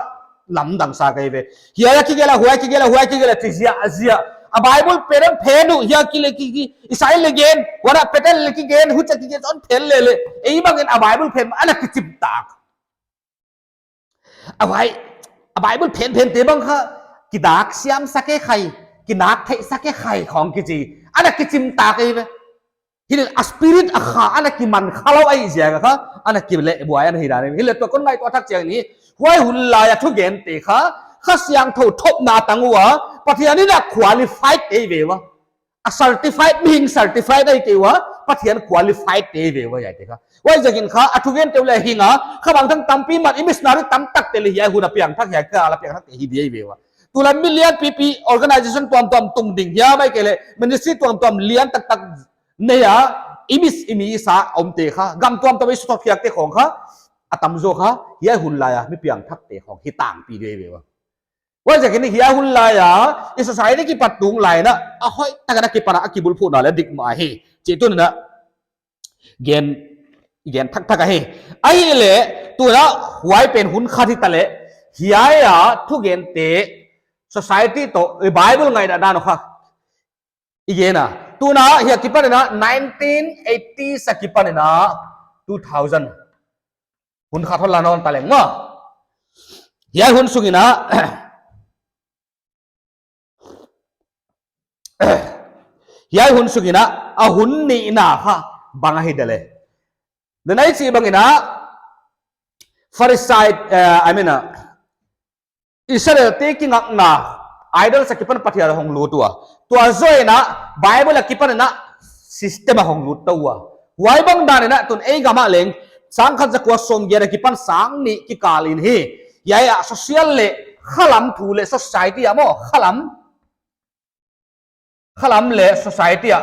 lamdang sa kei ve. Hiai a kigel a, huai kigel a, huai kigel a, chi zia a zia. A Bible pen phen uh, hiai kile ki, ki, i sai le gen, huan a Peter le kigen, huchia kigen, hon phen lele. Ei bang in a Bible pen ana kichim tak. A huai, a Bible phenphen te bang kha, kidak siam sak e khai, kinak theih sak e khai khong kichi. Ana kichim tak ei ve. Hileh a spirit a kha, ana kiman kha lou ahih ziak a kha, ana kilehbuai ana hi dan ei ve. Hileh tua kon ngaihtuah thak chiang in hi, huai hun lai a thugen te kha, Kha Siangthou thopna tang ua, Pathian in a qualified te ei ve ua. A certified, mihing certified ahi kei ua, Pathian qualified te ei ve ua hiai te kha. Huaiziakin kha, a thugen te uh leh hing a, kha bang thang tampi man, i missionary tamtak te leh hiai hun a piangthak, hiai kal a piangthak te hi di ei ve ua. Tulai million pipi organization tuamtuam tung ding, hiai mai kei leh ministry tuamtuam lian taktak nei a, i mis, i mi sa om te kha, gam tuamtuam i suthawk hiak te khong kha, a tamzaw kha, hiai hun lai a, mi piangthak te khong, hi tangpi di ei ve ua. Huaiziakin hiai hun lai a, i society kipat tung lai in a, a hoihtak in a kipan a, a kibulphuhna leh dik mah hi. Chih tun in a, gen, gen thakthak ahi. Ahihleh, tu in a, huai pen hun khat hi ta leh, hiai a, thugen te, society toh, i Bible ngaihna dan uh kha, i gen a. Tu in a, hiai kipan in a, nineteen eighties a kipan in a, two thousand. Hun khat hon la nawn ta leng maw. Hiai hun sung in a, hiai hun sung in a, a hun nihna kha bang ahi dia leh. Denai chih bang in a, Pharisai, eh, I mean, uh, Israel te kingakna, idols a kipan Pathian hong lut ua. Tua zoh in a, Bible a kipan in a, system a hong lut ta ua. Huai bang dan in a, tun ei gam ah leng, sang khat za kua sawmgiat a kipan sang nih kikal in hi. Hiai a social leh, khalam thu leh society a maw, khalam. Khalam leh society a.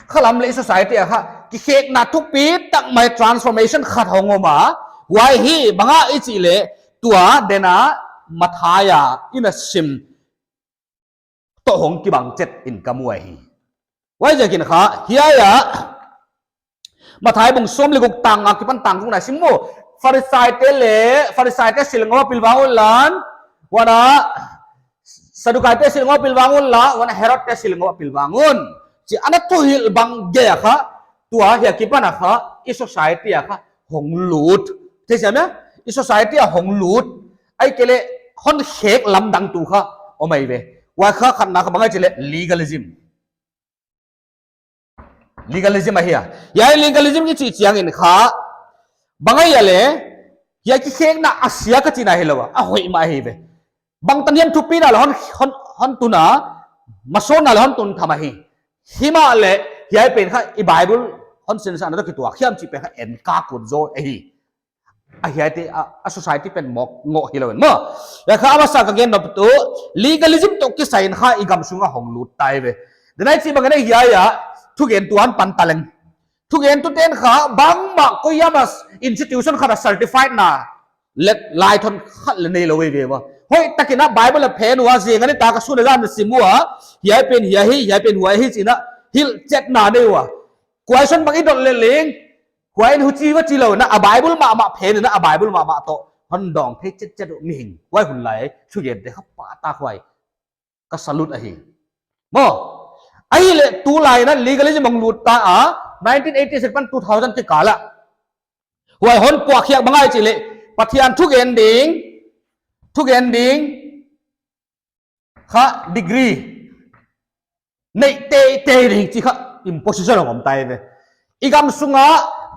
Khalam leh society a kha, kikhekna thupi tak mai transformation khat hong om a, huai hi bang a i chih leh tua den a Mathai a i na sim toh hong kibang chet in ka mu ahi. Huaiziakin kha, hiai a, Mathai bung sawm leh guk tang nga kipan tang guk na sim maw. Pharisai te leh, Pharisai te sil ngou a pilvang un la, huan a, Sadukai te sil ngou a pilvang un la, huan a Herod te sil ngou a pilvang un. Chih ana thuhilh bang gei a kha, tua hiai kipan a kha, i society a kha, hong lut. Thei siam ia? I society a hong lut. Ahihkeileh, hon khek lamdang tu kha, om ei ve. Huai kha khatna kha bang ahi chih leh legalism. Legalism ahi a. Hiai legalism i chih chiang in kha, bang ahia leh, hiai kikhekna a sia ka chihna hilou a, a hoih mah ahi ve. Bang tan hiam thupina leh hon, hon, hon tun a, masawnna leh hon tun tham ahi. Himahleh, hiai pen kha i Bible hon sinsakna toh kituak hiam chih pen kha en ka kut zaw ahi. A hiai te, a, a society pen mawk ngoh hilou in maw. Huai kha a masa ka gen nop tu, legalism toh kisai in kha i gam sung a hong lut ta ei ve. Denai chih bang in a hiai a, thugentu hon pan ta leng. Thugentu ten kha, bangmah koi hiam a institution khat a certified na, leh lai thon khat leh neilou ei ve ua. Hoihtak in a Bible a phen ua, zing a ni ta ka sun a zan sim ua, hiai pen hiai hi, hiai pen huai hi chih in a, hilhchetna nei ua. Question bang i dot leh leng, huai in huchi va chi lou in a, a Bible mahmah phen in a, a Bible mahmah toh hon dawng thei chetchet uh mihing. Huai hun lai, thugente kha pahtak huai. Ka salute ahi. Maw, ahihleh tulai in a legalism hong lut ta a, nineteen eighty-six pan two thousand kikal a. Huai hon puak khiak bang ahi chih leh, Pathian thugen ding, thugen ding kha degree nei teitei ding chih kha imposition a om tai ve. I gam sunga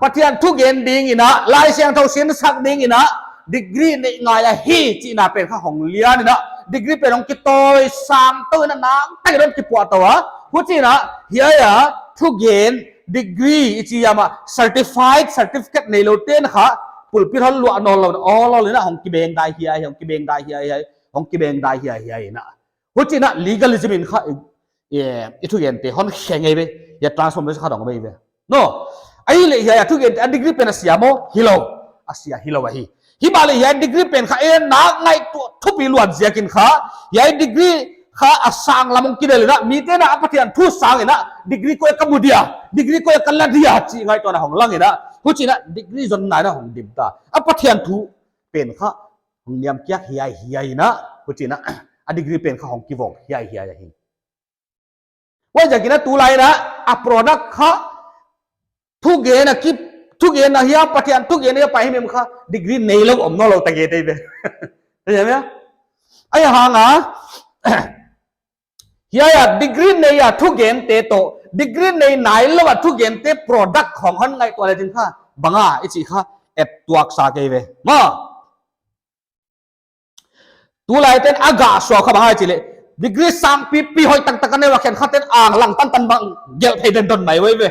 Pathian thugen ding in a, Laisiangthou sinsak ding in a, degree nei ngai ahi chihna pen kha hong lian in a, degree pen hong kitawi sang tou in a, nang tak in hong kipuah tou a. Huchiin a, hiai a thugen degree i chi hiam a, certified certificate neilou ten kha pulpit hon luah nawnlou, aw lou in a hong kibeng dai hiai, hong kibeng dai hiai, hong kibeng dai hiai, hiai in a. Huchiin a legalism in kha i, i, i thugente hon khe ngei ve, hiai transformation kha dong ve ve. No. Ahihleh hiai a thugente a degree pen a sia maw, hilou. A sia hilou ahi. Himahleh hiai degree pen kha ei ngaihtuah thupi luat ziakin kha, hiai degree kha a sang lam hong kidel in a, mite'n a Pathian thu sang in a, degree koi ka mu dia, degree koi ka la dia, chih ngaihtuahna hong lang in a, huchiin a degree zonna in a hong dim ta. A Pathian thu pen kha hong niamkiak hiaihiai in a, huchiin a, a degree pen kha hong kivong hiaihiai ahi. Huaiziakin a tulai in a, a product kha thugen a ki, thugen a hia, Pathian thugen a hia pai himhim kha degree neilou om nawnlou ta gige ve. Ahi hang a, hiai a degree nei a thugente toh degree nei nailou a thugente product khong hon ngaihtuah le chin kha bang a i chih kha et tuak sa kei ve. Maw. Tulai te'n a gah suah kha bang ahia chih leh, degree sang pipi hoih taktak a nei ua khenkhat te'n a lang tantan bang gelh thei den don mai uh ve.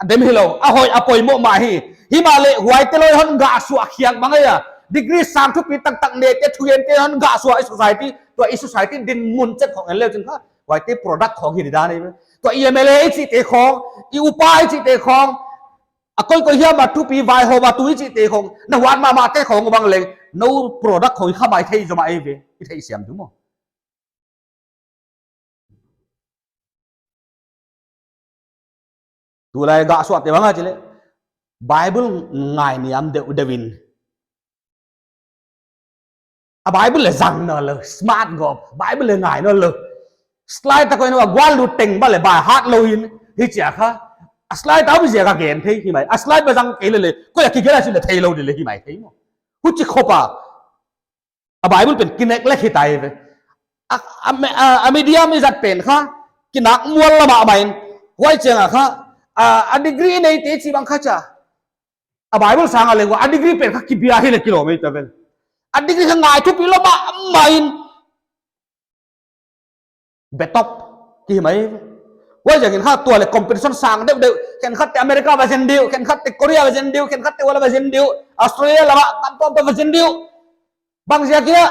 A dem hilou, a hoih a poimoh mah hi. Himahleh huaite lou hon gah suah khiak bang ahia. Degree sang thupi taktak neite thugente hon gah suah i society, tua i society dinmun chet khong en le chin kha, huaite product khong hi di dan ahi ve. Tua i M L A i chihte khong, i upa i chihte khong, a koikoi hiam a thupi vaihawm a tu i chihte khong, na huat mahmahte khong bang leng, nou product khong kha mai thei zomah ei ve, i theisiam di maw. Tulai gah suahte bang ahia chih leh, Bible ngai niam deuhdeuh in. A Bible leh zang nawnlou, smart gawp, Bible leh ngai nawnlou. Slide a koih in a gual lut teng bang leh by heart lou in, hichia kha. A slide a om ziak a gen thei hi mai. A slide bang zang kei lele, koi a kigelh a chih leh theilou di leh hi mai thei maw. Huchi khop a. A Bible pen kinek leh hi tai ve. A, a, a, a medium i zat pen kha, kinak mual lam a main. Huai chiang a kha, a, a degree neite chih bang kha cha. A Bible sang a leng ua, a degree pen kha kibia hi leh kilawm ei ta vel. A degree kha ngai thupi lou mahmah in. Betop, ki hi mai. Huaiziakin kha tua leh competition sang deuhdeuh, khenkhat te America va zen diu, khenkhat te Korea va zen diu, khenkhat te wala va zen diu, Australia lam a, tam tuamtuam va zen diu. Bang ziakin a,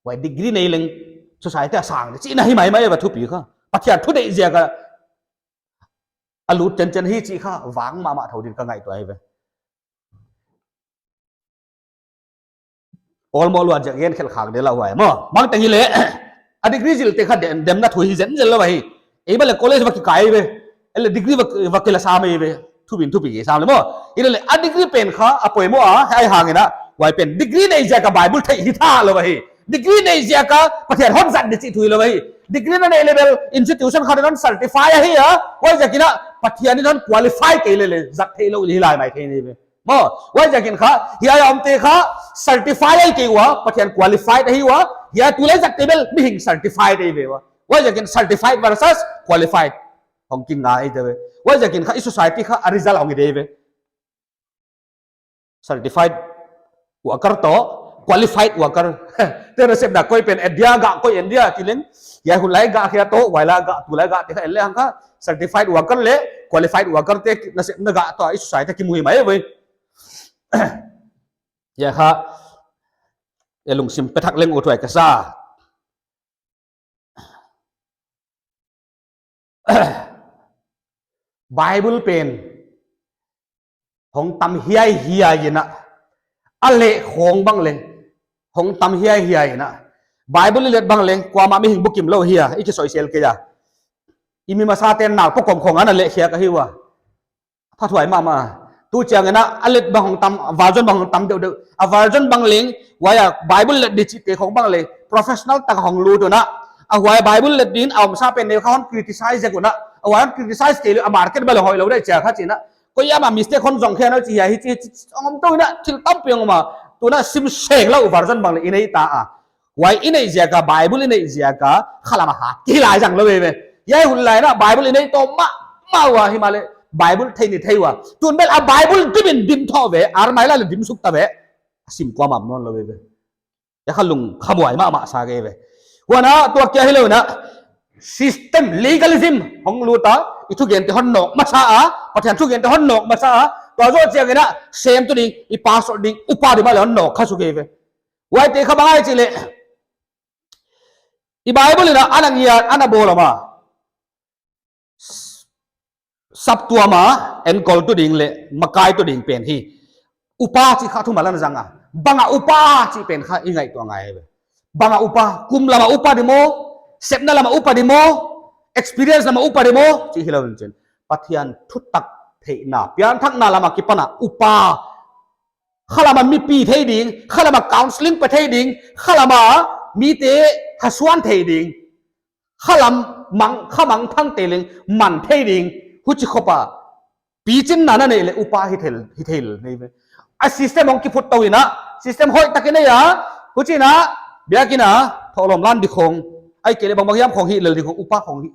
huai degree nei leng, society a sang, chihna hi maimai va thupi kha. Pathian thu deih ziak a, a lut chenchen hi chih kha vang mahmah thou din ka ngaihtuah hi ve. Almost luat ziak gen khel khak de la huai maw. Bangteng hileh, a degree zilte kha dem, demna thu hi zenzen lou ahi. Ei bang leh college va kikai ve. Ei leh degree va, va kila sam ei ve. Thupin thupi sam leh maw. Hileh a degree pen kha a poimoh a, ahi hangin a, huai pen degree nei ziak a Bible theih hi thalou ahi. Degree nei ziak a Pathian hon zat di chih thu hilou ahi. Degree na neih leh bel institution khat in hon certify ahi a. Huaiziakin a Pathian in hon qualify kei lele zat theilou hi lai mai thei ni ve. Maw, huaiziakin kha, hiai a omte kha certify ahi kei ua, Pathian qualified ahi ua, hiai tulai zatte bel mihing certified ahi ve ua. Huaiziakin certified versus qualified. Hong kinga ei te ve. Huaiziakin kha i society kha a result hong hi de ve. Certified worker toh qualified worker. Te nasepna koi pen en dia, gah koi en dia, ti leng. Hiai hun lai gah khia toh, huai lai gah, tulai gah te kha en le hang kha. Certified worker leh qualified worker te nasepna gah toh, i society kimu hi mai ve. Hiai kha, ei lungsim pe thak leng uthuai ka sa. Bible pen hong tam hiaihiai in a, a leh khong bang leh hong tam hiaihiai in a. Bible i let bang leh kuamah mihing bukim lou hi a, i kisoisel kei a. I mi masate'n nau pawh kom khong ana leh khiak ahi ua. Phathuai mahmah. Tu chiangin a, a let bang hong tam, a version bang hong tam deuhdeuh. A version bang leng, huai a Bible let di chihte khong bang leh, professional tak hong lut un a. A huai Bible let din, a omsa pen neu kha hon criticize zek un a. A huai hon criticize kei leh, a market bang leng hoihlou di chia kha chin a. Koi a ma mistake hon zong khe nau chi hiai hi chi, chi, chi, hong om tou in a, thil tampi hong om a. Tuna sim seng lou version bang leng i nei ta a. Huai i neih ziak a, Bible i neih ziak a, khalam a hat ki lai zang lou ve ve. Hiai hun lai in a Bible i nei tawm mahmah ua, himahleh Bible thei ni thei ua. Tun bel a Bible dim in dim thou ve, armai la leh dim suk ta ve. Sim kuamah om nawn lou ve ve. Hiai kha lungkhamhuai mahmah sa kei ve. Huan a tua kia hilou in a system, legalism hong lut a, i thugente hon nawk masa a, Pathian thugente hon nawk masa a, tua zoh chiang in a sem tu ding, i pastor ding, upa ding mah leh hon nawk kha suk kei ve. Huaite kha bang ahia chih leh, i Bible in a ana ngiat, ana bawl a maw. Saptuam a enkol tu ding leh makai tu ding pen hi upa chih kha thumal ana zang a. Bang a upa chih pen kha i ngaihtuah ngai ve. Bang a upa, kum lam a upa di maw, sepna lam a upa di maw, experience lam a upa di maw, chih hilou in chin. Pathian thutak theihna, pianthakna lam a kipan a upa. Khalam a mipi thei ding, khalam a counseling pe thei ding, khalam a mite hasuan thei ding, khalam mang, kha mangthangte leng man thei ding, huchi khop a pichinna na neih leh upa hi thei, hi thei lel nei ve. A system hong kiphut tou in a, system hoihtak i nei a, huchiin a, biakin a, thohlawm lan di khong, ahihkeileh bangbang hiam khong hih lel di khong, upa khong hi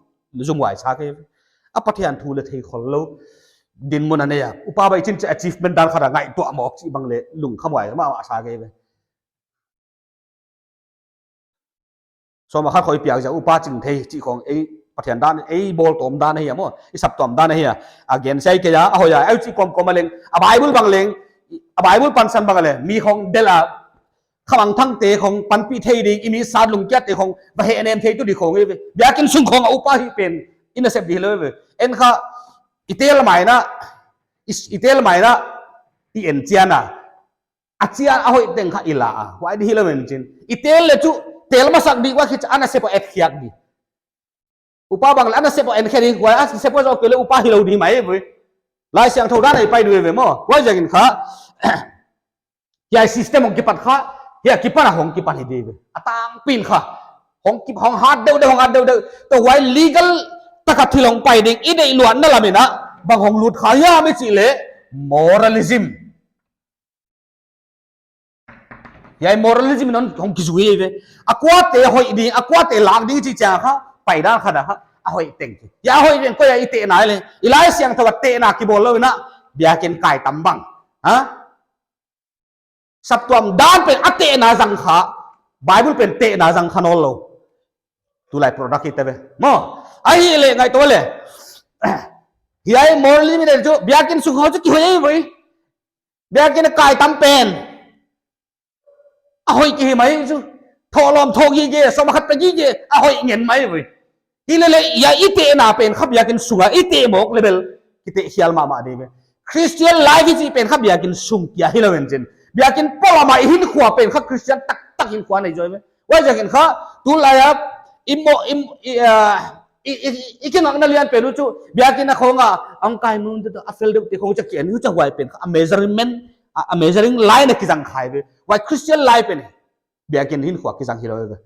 zumhuai sa kei ve. A Pathian thu leh thei khol lou dinmun a nei a. Upa bang i chin chu achievement dan khat a ngaihtuah mawk chih bang leh lungkhamhuai mahmah sa kei ve. Sawm a khat khong i piak ziak upa ching thei chih khong ei Pathian dan, ei bawl tawm dan ahi a maw. I saptuam dan ahi a. A gen siai kei a, a hoih a, ei chih kawmkawm a leng. A Bible bang leng, a Bible pansan bang a leh, mi khong del a, kha mangthangte khong panpih thei ding, i mi sat lungkiatte khong va hehnem thei tu di khong hi ve. Biakin sung khong a upa hih pen i nasep di hilou ve. En kha i tel mai in a, i, i tel mai in a, i en chian a. A chian a hoih teng kha i la a. Huai di hilou in chin. I tel leh chu, tel masak di, huai khit a nasep a etkhiak di. Upa bang leh a nasep a enkhe di, huai a nasep a zoh kei leh upa hilou di mai ve. Laisiangthou dan a i pai di ve maw. Huaiziakin kha, hiai system hong kipan kha, hiai kipan a hong kipan hi di ve. A tangpi in kha. Hong kip, hong hat deuhdeuh, hong hat deuhdeuh. Tua huai legal tak a thil hong pai ding, i deih luatna lam in a, bang hong lut kha hiam i chih leh, moralism. Hiai moralism in hong kizui ve. A kuate hoih ding, a kuate lak ding chih chiang kha, pai dan khat a kha, a hoih teng. Hiai a hoih teng koi a i tehna leh, i Laisiangthou a tehna kibawl lou in a, biakin kai tam bang. Ha? Saptuam dan pen a tehna zang kha, Bible pen tehna zang kha nawn lou. Tulai product hi te ve. Maw, ahihleh ngaihtuah leh. Hiai moralism in chu, biakin sung khong chu kihoih ei ve. Biakin a kai tam pen a hoih ki hi mai chu. Thohlawm thoh gige, sawm a khat pe gige, a hoih ngen mai ve. Himahleh, hiai i tehna pen kha biakin sung a, i teh mawk leh bel, kiteh khial mahmah di ve. Christian life i chih pen kha biakin sung kia hilou in chin. Biakin polam a i hinkhua pen kha Christian taktak hinkhua nei zaw ve. Huaiziakin kha, tulai a, i mo, i, i, ah, i, i, i kingakna lian pen uh chu, biakin a khong a, hong kai mun te toh, a fel deuh te khong chu ki en uh chu huai pen kha, a measurement, a, a measuring line a kizang kha ve. Huai Christian life pen, biakin hinkhua kizang hilou ve.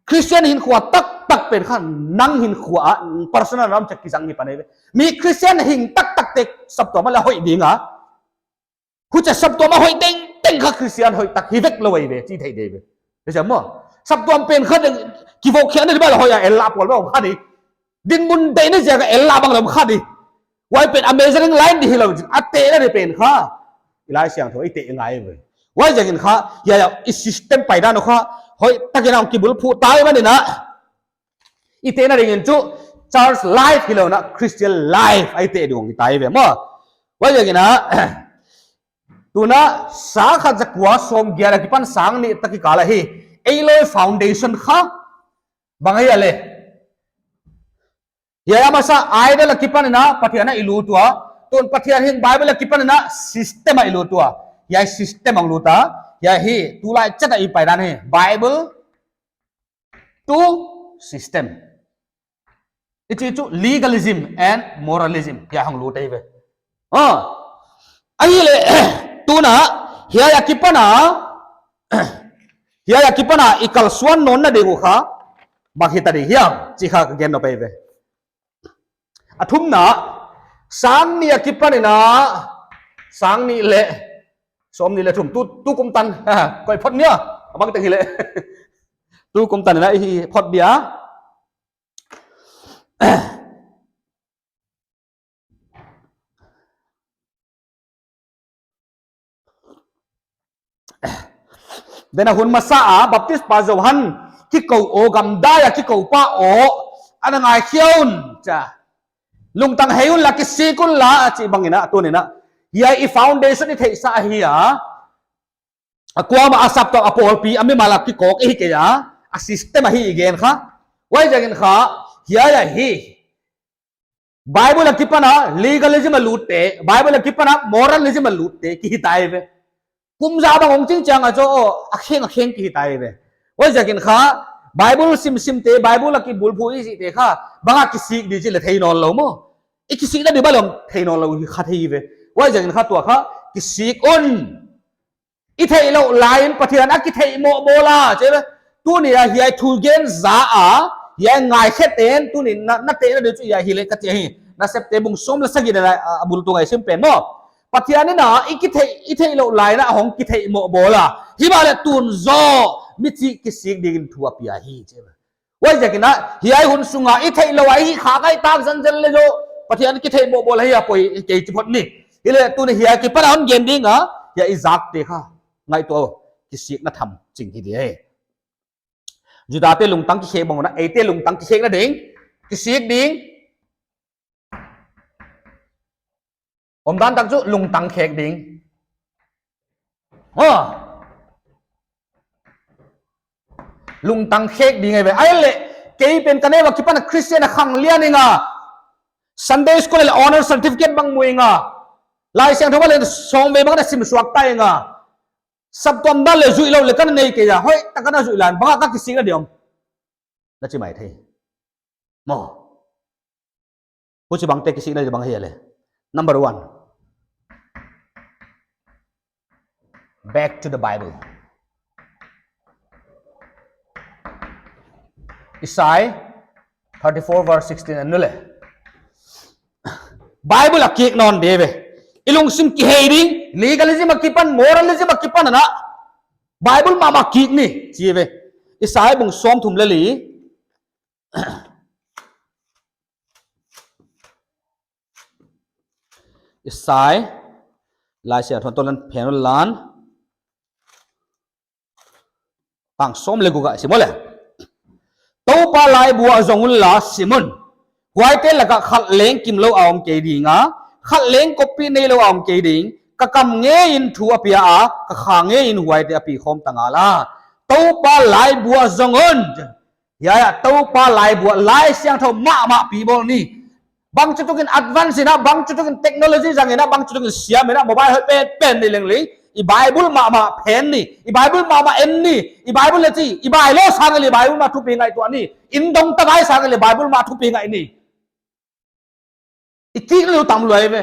Christian hinkhua taktak pen kha, nang hinkhua, personal lam chu kizang hi pan ve. Mi Christian hing taktak te saptuam a leh hoih ding a. Huchia saptuam a hoih tengteng kha Christian hoihtak hi vek lou ahi ve, chi thei di ve. Huchia maw. Saptuam pen kha ding, kivoh khiakna di bang leh hoih a, el lah pawl bang kha di. Dinmun deihna ziak a el lah bang leh kha di. Huai pen a measuring line di hilou, a tehna di pen kha. I Laisiangthou i teh ngai ve. Huaiziakin kha, hiai a i system paidan uh kha, hoihtak in a hong kibulphuh ta ahihman in a. I tehna ding in chu church life hilou in a Christian life a i teh ding hong hi ta ve maw. Huaiziakin a, tuna sang khat za kua sawmgiat a kipan sang nih tak kikal ahi. Ei loi foundation kha bang ahia leh. Hiai a masa idol a kipan in a Pathian a i lut ua. Tun Pathian hing Bible a kipan in a system a i lut ua. Hiai system a hong lut a. Hiai hi tulai chet a i paidan hi. Bible to system. I chih chu legalism and moralism. Hiai hong lut ahi ve. Ah. Ahihleh, tuna, hiai a kipan a, hiai a kipan a, i kalsuan nawnna ding uh kha, bang hita ding hiam, chih kha ka gen nop ahi ve. A thumna, sang nih a kipan in a, sang nih leh Sawmnih leh thum, tu, tu kum tan. Koi phot nia. A bang teng hileh. Tu kum tan in a i phot dia. Then a hun masa a, Baptispa Johan kikou aw, gamdai a kikou pa aw, ana ngaikhia un, chia. Lungtang hei unla, kisik unla, a chih bang in a, tuni'n a. Hiai i foundation i theihsa ahi a. A kuamah a saptuam, a pawlpi, a mimal a kikawk i hi kei a, a system ahi i gen kha. Huaiziakin kha, hiai ahi. Bible akipan a legalism a lutte, Bible akipan a moralism a lutte, kihi tai ve. Kum za bang hong ching chiang a zaw, a kheng a kheng kihi tai ve. Huaiziakin kha, Bible simsimte, Bible a kibulphu i chihte kha, bang a kisik di chih leh thei nawnlou maw. I kisikna di bang leng thei nawnlou hi kha thei ve. Huaiziakin kha tua kha, kisik un. I theihlouh lai in Pathian a kitheihmoh bawl a, chi ve. Tuni a hiai thugen za a, hiai ngaikhe ten, tuni na, na tehna di chu hiai hileh ka chi hi. Nasepte bung sawm leh sagihna a, a bul tung a i sim pen maw. Pathian in a, i kitheih, i theihlouh lai in a hong kitheihmoh bawl a. Himahleh tun zaw, michih kisik dingin thu a pia hi, chi ve. Huaiziakin a, hiai hun sunga i theihlouh a i hih khak a i tak zenzen leh zaw, Pathian kitheihmoh bawl ahi a poi kei chi phot ni. Hileh tuni hiai akipan a hon gen ding a, hiai i zakte kha. Ngaihtuah, kisikna tham ching hi di e. Judate lungtang kikhek bang un a, eite lungtang kikhekna ding, kisik ding. Omdan tak chu lungtang khek ding. Ha. Lungtang khek ding ahi ve. Ahihleh, kei pen ka neu akipan a Christian a khang lian ing a. Sunday school leh honor certificate bang mu ing a. Laisiangthou leh sawmvei bang na sim suak ta ing a. Saptuam dan leh zuihlou leh ka na nei kei a. Hoihtak a na zuih lai in, bang a ka kisikna di om. Na chi maithei. Maw. Huchibangte kisikna di bang hi leh. Number one. Back to the Bible. Isai thirty-four verse sixteen en le. Bible a kik nawn di ve. I lungsim kihei ding, legalism akipan, moralism akipan ana. Bible mahmah kik ni, chi ve. Isai bung sawmthum leh li. Isai, Laisiangthou toh lan phen lan. Tang sawm leh guk a sim leh. Toupa laibu ah zong unla sim un. Huaite laka khat leng kimlou a om kei ding a, khat leng koppih neilou a om kei ding. Ka kam ngeiin thu a pia a, ka kha ngeiin huaite a pi khawm ta ngal a. Toupa laibu ah zong un. Hiai ah Toupa laibu ah Laisiangthou mahmah pi bawl ni. Bangchituk in advance in a, bangchituk in technology zang in a, bangchituk in siam in a, mobile hoih pen pen nei leng leng. I Bible mahmah phen ni, i Bible mahmah en ni, i Bible leh chi, i Bible sang leh Bible mah thupi ngaihtuah ni. Inn dong ta vai sang leh Bible mah thupi ngai ni. I kik leh tam lua ve.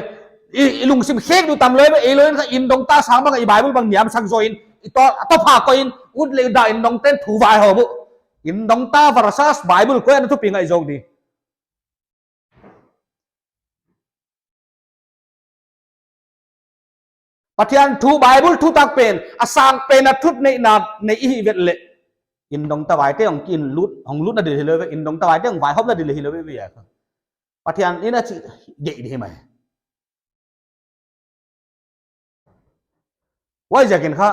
I, i lungsim khek leh tam lua ve. Ei lou in kha inn dong ta sang bang i Bible bang niamsak zaw in. I to, a to pha ko in, ut leh da inn dongte'n thu vai hou bu. Inn dong ta versus Bible koi ana thupi ngai zaw di. Pathian thu Bible thutak pen, a sang pen a thut neihna nei i hih vet leh. Inn dong ta vaite hong kin lut, hong lutna di hilou ve, inn dong ta vaite hong vaihawmna di hilou ve ve a. Pathian in a chih gei di mai. Huaiziakin kha,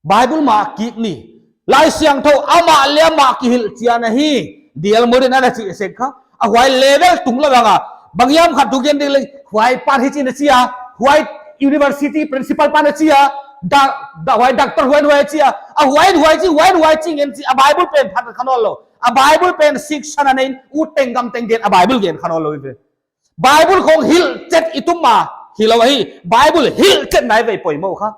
Bible mah kik ni. Laisiangthou amah leh amah kihilhchian ahi. D L Moody in ana chih sek kha. A huai level tung lou bang a. Bang hiam khat thugen ding leh. Huai pan hichi na chi a. Huai university principal pan na chi a. Da, da huai doctor huai huai chi a. A huai huai chi, huai huai chi ngen chi. A Bible pen phat kha nawnlou. A Bible pen sik san a nei in. U teng gam teng gen. A Bible gen kha nawnlou ve. Bible khong hilhchet i tum a, hilou hi, Bible hilhchet nai ve poimoh kha.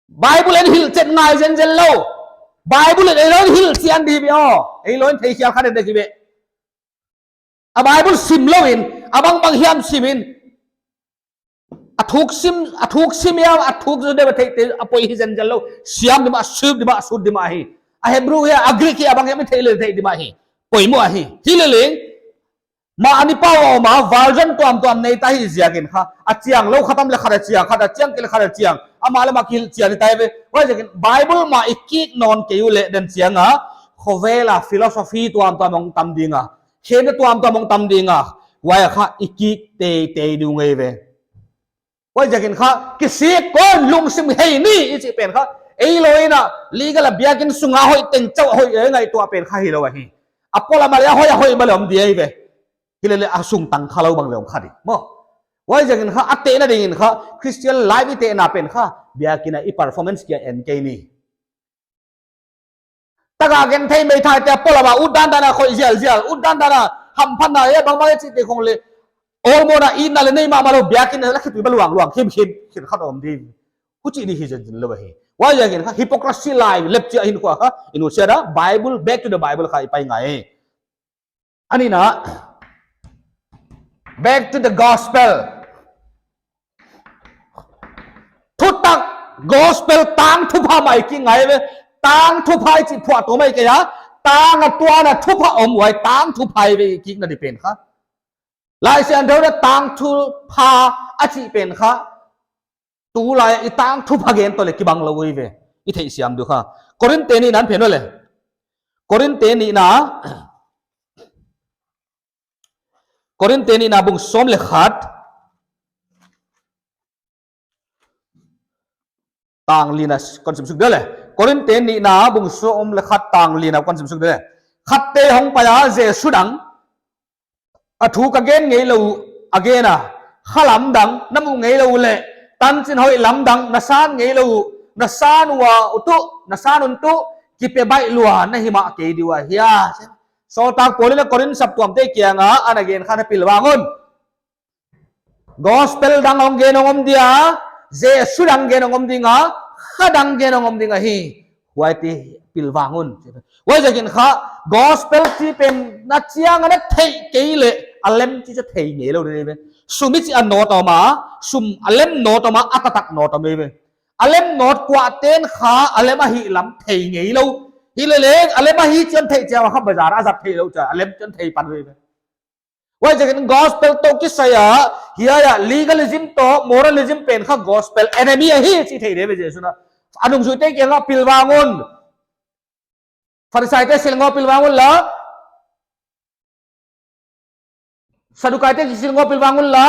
Bible en hilhchet ngai zenzen lou. Bible en ei lou in hilhchian di ve aw. Ei lou in theikhial kha den di ve. A Bible sim lou in, a bangbang hiam sim in. A thuk sim, a thuk sim ia, a thuk zaw deuh a theihte, a poi hi zenzen lou. Siam di mah, sut di mah, sut di mah hi. A Hebrew ia, a Greek ia, a bang hiam i theih leh theih di mah hi. Poimoh ahi. Hileleng, Mah a ni pau a om a, version tuamtuam nei ta hi ziakin kha, a chiang lou khat om leh khat a chiang, khat a chiang kei leh khat a chiang, amah leh amah kihilh chian hi ta ve. Huaiziakin Bible mah i kik nawn kei uleh den chiang a, khovel a philosophy tuamtuam hong tam ding a, khenna tuamtuam hong tam ding a, huai a kha i kik teitei ding uh ahi ve. Huaiziakin kha, kisik kon lungsim hei ni i chih pen kha, ei lou in a, legal a biakin sung a hoih teng chauh hoih e ngaihtuah pen kha hilou ahi. A polam a leh a hoih a hoih mah leh om di ahi ve. Hileleh a sung tang kha lou bang leh om kha di. Maw. Huaiziakin kha, a tehna dingin kha, Christian life i tehna pen kha, biakin a i performance kia en kei ni. Taka gen thei mei thei te polam a, ut dandan a khoih zialzial, ut dandan a hamphatna e bangmah e chihte khong leh, olmona itna leh nei mahmah lou, biakin a leh khitui ba luangluang, khimkhim, khin khat om di. Huchi di hi zenzen lou ahi. Huaiziakin kha, hypocrisy lai, lepchia hinkhua kha, i nusia a, Bible, back to the Bible kha i pai ngai. A nihna, back to the gospel. Thutak gospel tangthupha mai ki ngai ve. Tangthupha i chih phuahtuah mai kei a. Tang a tuan a thupha om huai tangthupha ahi ve i kikna di pen kha. Laisiangthou a tangthupha a chih pen kha. Tulai i tangthupha gen toh leh kibang lou ahi ve. I theihsiam di uh kha. Korin te nihna en phei un leh. Korin te nihna. Korin te nihna bung sawm leh khat. Tang lina kon sim suk di uh leh. Korin te nihna bung sawm leh khat tang lina kon sim suk di uh leh. Khatte hong pai a Jesu dang. A thu ka gen ngeilou a gen a, kha lamdang na muh ngeilou leh, tanchin hoih lamdang na san ngeilou, na san ua utu, na san un tu, kipe baih lua na hi mah kei di ua hia. Sawltak Paul in a Korin saptuamte kianga ana gen kha na pilvang un. Gospel dang hong gen hong om dia, Jesu dang gen hong om ding a, kha dang gen hong om ding ahi. Huaite pilvang un. Huaiziakin kha, gospel chih pen na chiang a na theih kei leh, a lem chih chu thei ngeilou di ve. Sum i chih a nawt om a, sum a lem nawt om a, a taktak nawt om ve. A lem nawt kuaten kha, a lem ahih lam thei ngeilou. Hileleng, a lem ahi chiang thei chiang kha bazar a zat theilou chia, a lem chiang thei pan ve. Huaiziakin gospel toh kisai a, hiai a legalism toh moralism pen kha gospel enemy ahi chih thei di ve Jesu'n a. A nungzuite kianga pilvang un. Pharisaite silngou pilvang un la. Sadukaite kisilngou pilvang un la.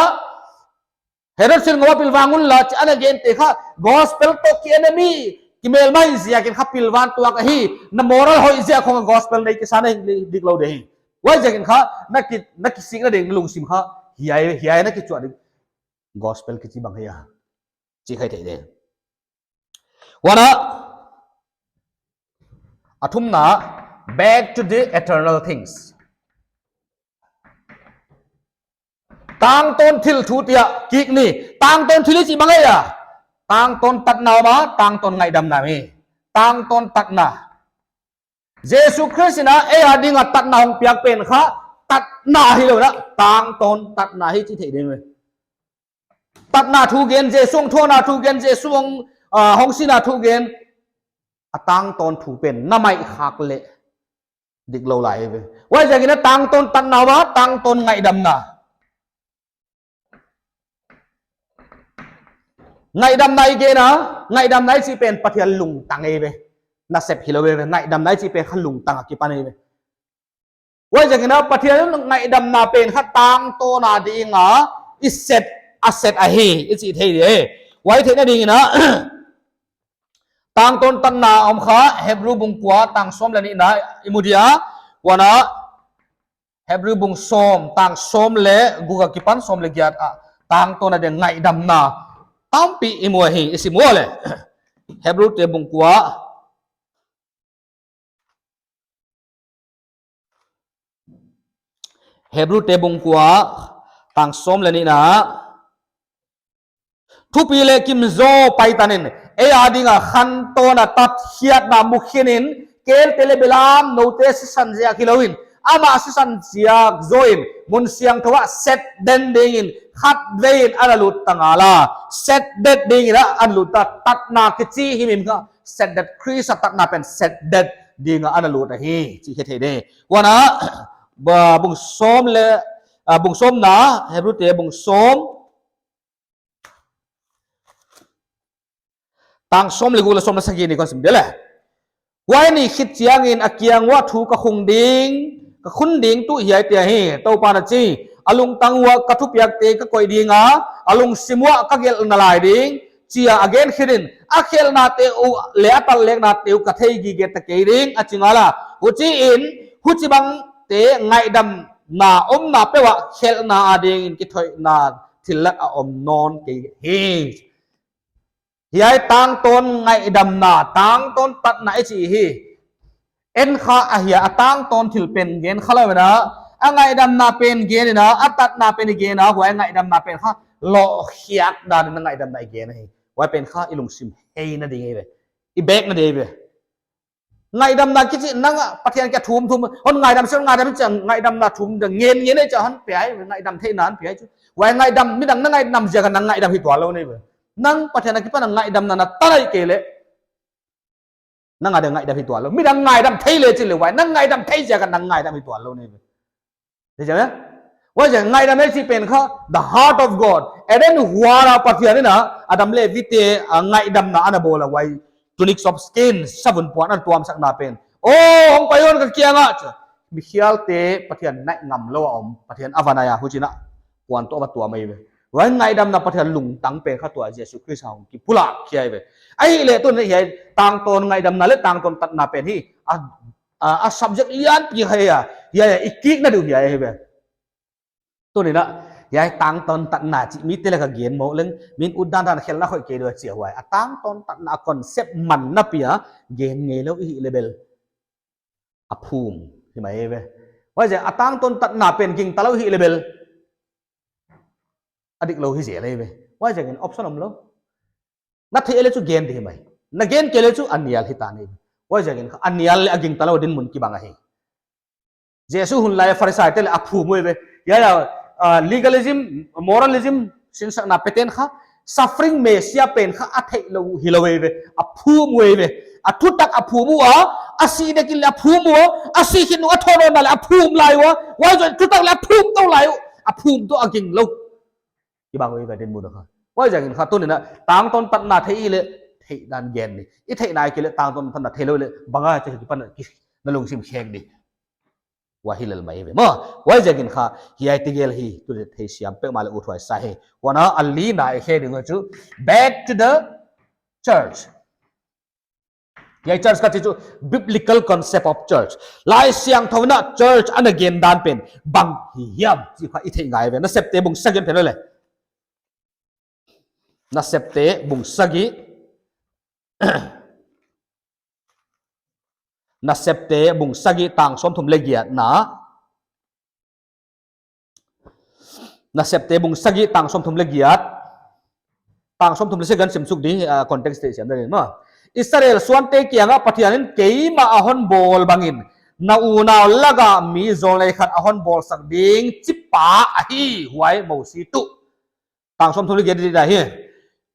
Herod silngou pilvang un la, chih ana gente kha, gospel toh ki enemy, kimelma ziakin kha pilvang tuak ahi, na moral hoih ziak khong gospel nei kisa na hi diklou di hi. Huaiziakin kha, na ki, na kisikna ding lungsim kha, hiai, hiai na kichuah ding. Gospel kichi bang hia. Chih kha i thei di. Huan a, a thumna, back to the eternal things. Tangtawn thil thu tia kik ni. Tangtawn thil i chih bang hia. Tangtawn tatna om a, tangtawn ngaihdamna mi. Tangtawn tatna. Jesu Khrist in a, ei a dinga tatna hong piak pen kha, tatna hilou in a, tangtawn tatna hi chih thei ding ve. Tatna thu gen, Jesu hong thuakna thu gen, Jesu hong, ah, hong sihna thu gen. A tangtawn thu pen, na mai khak leh. Diklou lai ve. Huaiziakin a tangtawn tatna om a, tangtawn ngaihdamna. Ngaihdamna i gen a, ngaihdamna i chih pen Pathian lungtang ahi ve. Nasep hilou ve, ngaihdamna i chih pen kha lungtang a kipan ahi ve. Huaiziakin a Pathian ngaihdamna pen kha tangtawn a dinga, i set, a set ahi, i chih thei di. Huai theihna dingin a, tangtawn tatna om kha, Hebru bung kua, tang sawm leh nihna, i mu dia, huan a, Hebru bung sawm, tang sawm leh guk a kipan sawm leh giat a, tangtawn a ding ngaihdamna. Tampi i mu ahi, i sim uleh. Hebrute bung kua. Hebrute bung kua, tang sawm leh nihna. Thupi leh kim zaw pai tan in, ei a dinga khantawn a tat khiatna mu khin in, kelte leh belam noute sisan ziak hilou in, amah sisan ziak zaw in, mun siangthou ah set den dingin, khatvei in ana lut ta ngal a, set det dingin ana lut ta, tatna kichi himhim kha, set det Khrist a tatna pen set det dinga ana lut ahi, chih khe thei di. Huan a, ba, bung sawm leh ah, bung sawmna, Hebru te bung sawm, tang sawm leh guk leh sawm leh sagih ni kon sim dia leh. Huai ni khit chiangin a kiang uah thu ka khun ding, ka khun ding tuh hiaite ahi, Toupa'n a chi. A lungtang uah ka thupiakte ka koih ding a, a lungsim uah ka gelh nalai ding, chia a gen khit in, a khelhnate uh leh a talleknate uh ka thei gige ta kei ding, a chi ngal a. Huchiin, huchibangte ngaihdamna omna peuh ah khelhna adingin kithoihna thillat a om nawn kei hi. Hiai tangtawn ngaihdamna, tangtawn tatna i chih hi. En kha ahia, a tangtawn thil pen gen kha lou in a, a ngaihdamna pen gen in a, a tatna pen i gen a, huai ngaihdamna pen kha lohkhiak dan in a ngaihdamna i gen hi. Huai pen kha i lungsim heina ding hi ve. I bekna ding hi ve. Ngaihdamna kichi nang a Pathian kiang thum thum, hon ngaihdam se, hon ngaihdam se, ngaihdamna thum dang ngen ngen e cha hon pia hi, ngaihdam theihna hon pia hi chu. Huai ngaihdam, midang na ngaihdam ziak a nang ngaihdam hi tuan lou nei ve. Nang Pathian akipan a ngaihdamna na tan ahih kei leh, nang a ding ngaihdam hi tuan lou. Midang ngaihdam thei leh chi leh huai, nang ngaihdam thei ziak a nang ngaihdam hi tuan lou nei ve. Thei chiang e? Huaiziak ngaihdam i chih pen kha, the heart of God. Eden huan a Pathian in a, Adam leh Evi te, a, ngaihdamna ana bawl a huai. Tunics of skin, savun puan ana tuamsakna pen. Oh, hong pai un ka kiang ah, cha. Mikhialte Pathian naih ngam lou a om, Pathian a va naih a, huchiin a puan toh va tuam ahi ve. Huai ngaihdamna Pathian lungtang pen kha tua Jesu Khrist a hong kipulak khia ahi ve. Ahihleh tuni'n hiai tangtawn ngaihdamna leh tangtawn tatna pen hi, a, a, a subject lianpi kha hia, hia, hia, i kikna diu hia ahi ve. Tuni'n a, hiai tangtawn tatna chih mite lak a gen mawk leng, min ut dandan khelh na khoih kei diu a chi a huai. A tangtawn tatna a concept man na pi a, gen ngeilou i hih leh bel. A phum, hi mai ve. Huaiziak a tangtawn tatna pen gingta lou i hih leh bel. A diklou hi zel ahi ve. Huaiziakin option omlou. Na theih leh chu gen di hi mai. Na gen kei leh chu a nial hi ta ni. Huaiziakin kha a nial leh a gingta lou dinmun kibang ahi. Jesu hun lai Pharisai te leh a phum uh ve. Hia, hia, ah, legalism, moralism, sinsakna peten kha, suffering Messiah pen kha a theih lou hilou ve. A phum uh ve. A thutak a phum ua, a si dek in leh a phum ua, a si khin ua, a thawnawnna leh a phum lai ua, huai zoh in thutak leh a phum tou lai ua, a phum tou a ging lou. Kibang uh ve dinmun kha. Huaiziakin kha tuni'n a tangtawn tatna theih i leh, theih dan gen ni. I theih nai kei leh tangtawn tatna theih lou leh, bang a chih kipan a ki, na lungsim khek di. Huai hi lel mai ve maw. Huaiziakin kha, hiai tegel hi, tu leh theisiam peuhmah leh uthuai sa hi. Huan a, a lina i khe ding chu, back to the church. Hiai church ka chih chu, biblical concept of church. Laisiangthou in a church ana gen dan pen, bang hi hiam, chih kha i theih ngai ve. Nasepte bung sagih phen leh. Nasepte bung sagih. Nasepte bung sagih tang sawmthum leh giatna. Nasepte bung sagih tang sawmthum leh giat. Tang sawmthum leh sagih kan sim suk di, ah, context te siam dan in maw. Israel suante kiangah Pathian in keimah a hon bawl bangin, na unau lak ah mi zawlnei khat a hon bawlsak ding chih pa ahi, huai Mosi tuh. Tang sawmthum leh giat di dai hi.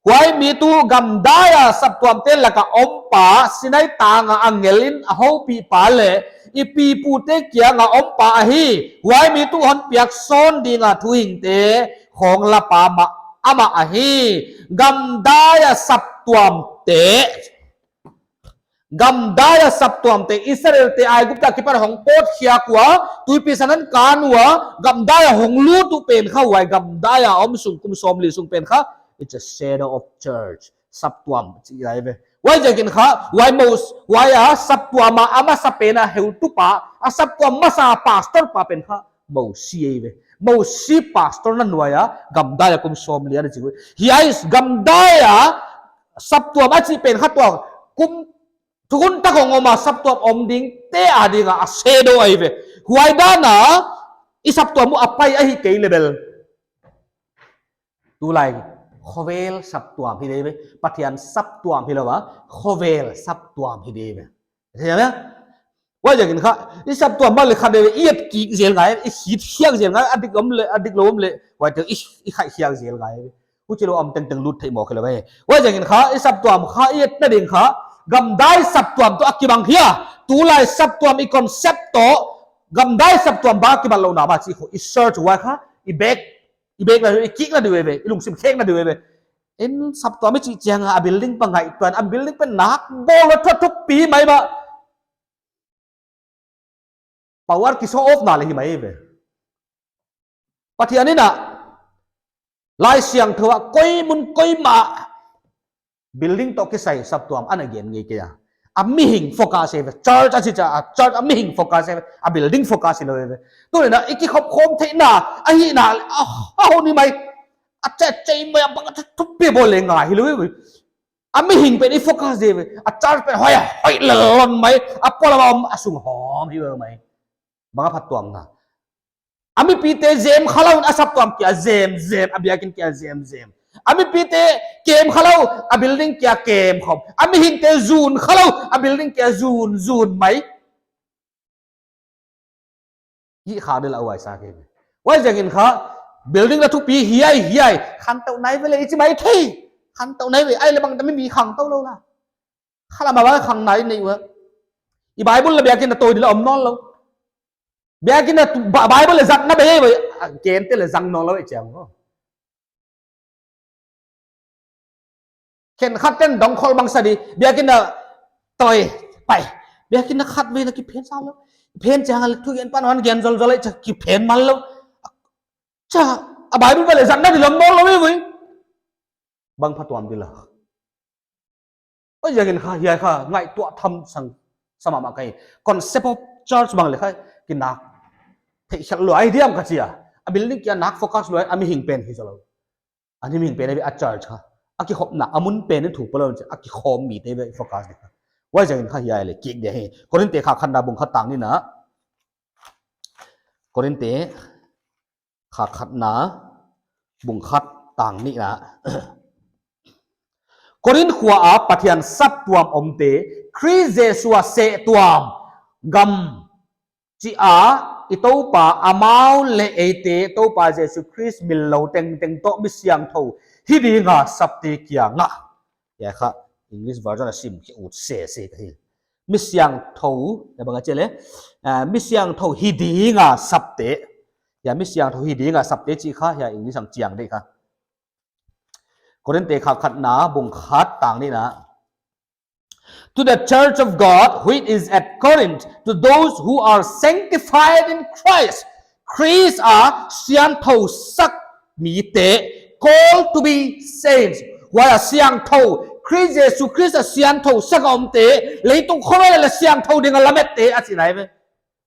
Huai mi tuh gamdai a saptuamte lak a ompa, Sinai tang a angel in a houpihpa leh i pipute kiangah ompa ahi. Huai mi tuh hon piak sawn ding a thuhingte khawng lapa mah amah ahi. Gamdai a saptuamte Gamdai a saptuamte, Israelte Aigupta akipan hong pawtkhiak ua, tuipi san a kan ua, gamdai a hong lut uh pen kha, huai gamdai a om sung kum sawmli sung pen kha, it's a shadow of church. Saptuam chih ahi ve. Huaiziakin kha, huai Mos-, huai a saptuam a masa pen a heutupa, a saptuam masa pastor pa pen kha, Mosi ahi ve. Mosi pastor na nuai a, gamdai a kum sawmli a na ching uh. Hiai gamdai a saptuam a chih pen kha tua kum thukhun tak hong om a saptuam om dingte a ding a, a shadow ahi ve. Huai dan a i saptuam uh a pai ahi kei leh bel. Tulai khovel saptuam hi di ve. Pathian saptuam hilou a, khovel saptuam hi di ve. Thei na? Huaiziakin kha, i saptuam bang leh kha di ve, i et kik zel ngai, i khit khiak zel ngai, a dik om leh, a diklou om leh, huaite i, i khaih khiak zel ngai. Huchilou om tengteng lut theih mawk hilou ve. Huaiziakin kha, i saptuam kha, i etna ding kha, gamdai saptuam toh a kibang hia, tulai saptuam i concept toh, Gamdai saptuam bang kibatlouhna mah chih khong i search uai kha, i bek, i bek na, i kik na di uh ve, i lungsim khek na di uh ve. En saptuam i chih chiang a building pa ngaihtuah, a building pen nak bawl a thothupi mai mah. Power ki show off na leh hi mai ve. Pathian in a Laisiangthou ah koi mun koi mah building toh kisai saptuam ana gen ngei kei a. A mihing focus ve, church a chih chiang a, church a mihing focus ve, a building focus hilou ve. Tuni'n a i kikhop khawm theihna, ahihna, a, a hon hi mai. A chih chih mai a bang a thothupi bawl leh ngai hilou ve. A mihing pen i focus di ve. A church pen hoih, hoih lel lon mai. A polam a om a sung hawm hi ve mai. Bang a phattuamna. A mipite zem khalou a saptuam kia zem zem, a biakin kia zem zem. A mipite kem khalou a building kia kem khawm. A mihingte zun khalou a building kia zun zun mai. Hih kha di la uai sa ke. Huaiziakin kha building la thupi hiai hiai. Khantouh nai ve leh i chi mai thei. Khantouh nai ve, ahihleh bangtan mi khantouh lou la. Khalam a bang khang nai nei ua. I Bible la biakin a toi di la om nawnlou. Biakin a tu-, Ba-, Bible leh zatna bei ve. A, kente leh zang nawnlou e chiang o. Khenkhat ten dongkhol bang sa di, biakin a toi, pai. Biakin a khatvei na kiphen sa lou. Phen chiang a leh thugen pan hon gen zollol leh cha kiphen man lou. Cha, a Bible pa leh zatna di la om nawnlou ve. Bang phattuam di la. Huaiziakin kha, hiai kha, ngaihtuah tham sang, sa mahmah ka hi. Concept of church bang leh kha, kinak. Theih khelh lua hi diam ka chi a. A building kia nak focus lua, a mihing pen hi zollou. A mihing pen ve a church kha. A kikhopna, a mun pen thu palou, a kikhawm mite ve focus di kha. Huaiziakin kha hiai leh kik di hi. Korinte kha khatna bung khat tang nihna. Korinte kha khatna, bung khat tang nihna. Korinth khua a Pathian saptuam omte, Khrist Jesu a sehtuam gam chih a i Toupa amau leh eite Toupa Jesu Khrist mil lou tengteng toh mi siangthou hi dinga sapte kiangah. Hiai kha English version a sim khe ut sese ka hi. Mi siangthou, hiai bang a chi leh, ah, mi siangthou hi dinga sapte. Hiai mi siangthou hi dinga sapte chih kha, hiai English a chiang di kha. Korinte kha khatna, bung khat tang nihna. To the church of God which is at Corinth, to those who are sanctified in Christ. Khrist a siangthou sak mite, called to be saints. Huai a siangthou, Khrist Jesu Khrist a siangthou sak a omte, leitung khovel a leh siangthou dinga lamette a chi nai ve.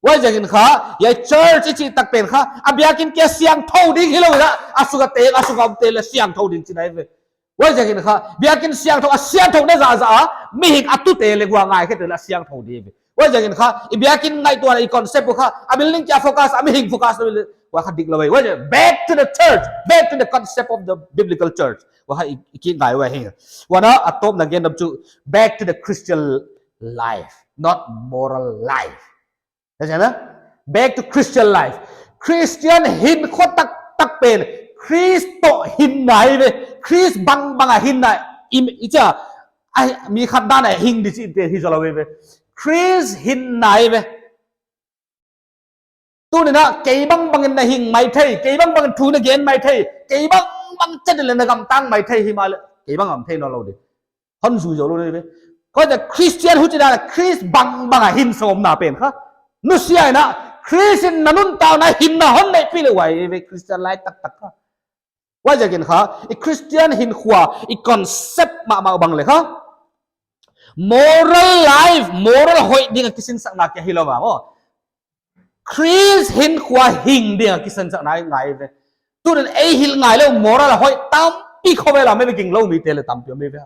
Huaiziakin kha, hiai church i chih tak pen kha, a biakin kia siangthou ding hilou a, a sung a te, a sung a omte leh siangthou ding chi nai ve. Huaiziakin kha, biakin siangthou, a siangthou na zahzah a, mihing a tute leh gua ngai khete leh siangthou di ve. Huaiziakin kha, i biakin ngaihtuahna i concept kha, a building kia focus, a mihing focus lou leh, huai kha dik lou ve. Huaiziak, back to the church, back to the concept of the biblical church. Huai kha i, i ki ngai huai hi. Huan a, a tawpna gen dam chu, back to the Christian life, not moral life. Ka chi na? Back to Christian life. Christian hinkhua taktak pen Khrist toh hinna ve. Khrist bangbang a hinna. Im, i chia, a, mi khat dan a hing di chih pen hi zollou ve. Khrist hinna ve. Tuni'n a kei bangbang in na hing maithei, kei bangbang in thu na gen maithei, kei bangbang chet leh na gamtang maithei himahleh, kei bang gamthei nawnlou di. Hon zui zoulou di ve. Koi ta Christian huchi dan a Khrist bangbang a hin sawmna pen kha. Nusia in a Khrist in na nuntakna hinna hon neihpih leh huai ve Christian life taktak kha. Huaiziakin kha, i Christian hinkhua, i concept mahmah bang leh kha. Moral life, moral hoih dinga kisinsakna kia hilou a maw. Khrist hinkhua hing dinga kisinsakna ngai ve. Tuni'n ei hilh ngailou moral hoih tampi khovel a mi ginglou mite leh tampi om ve.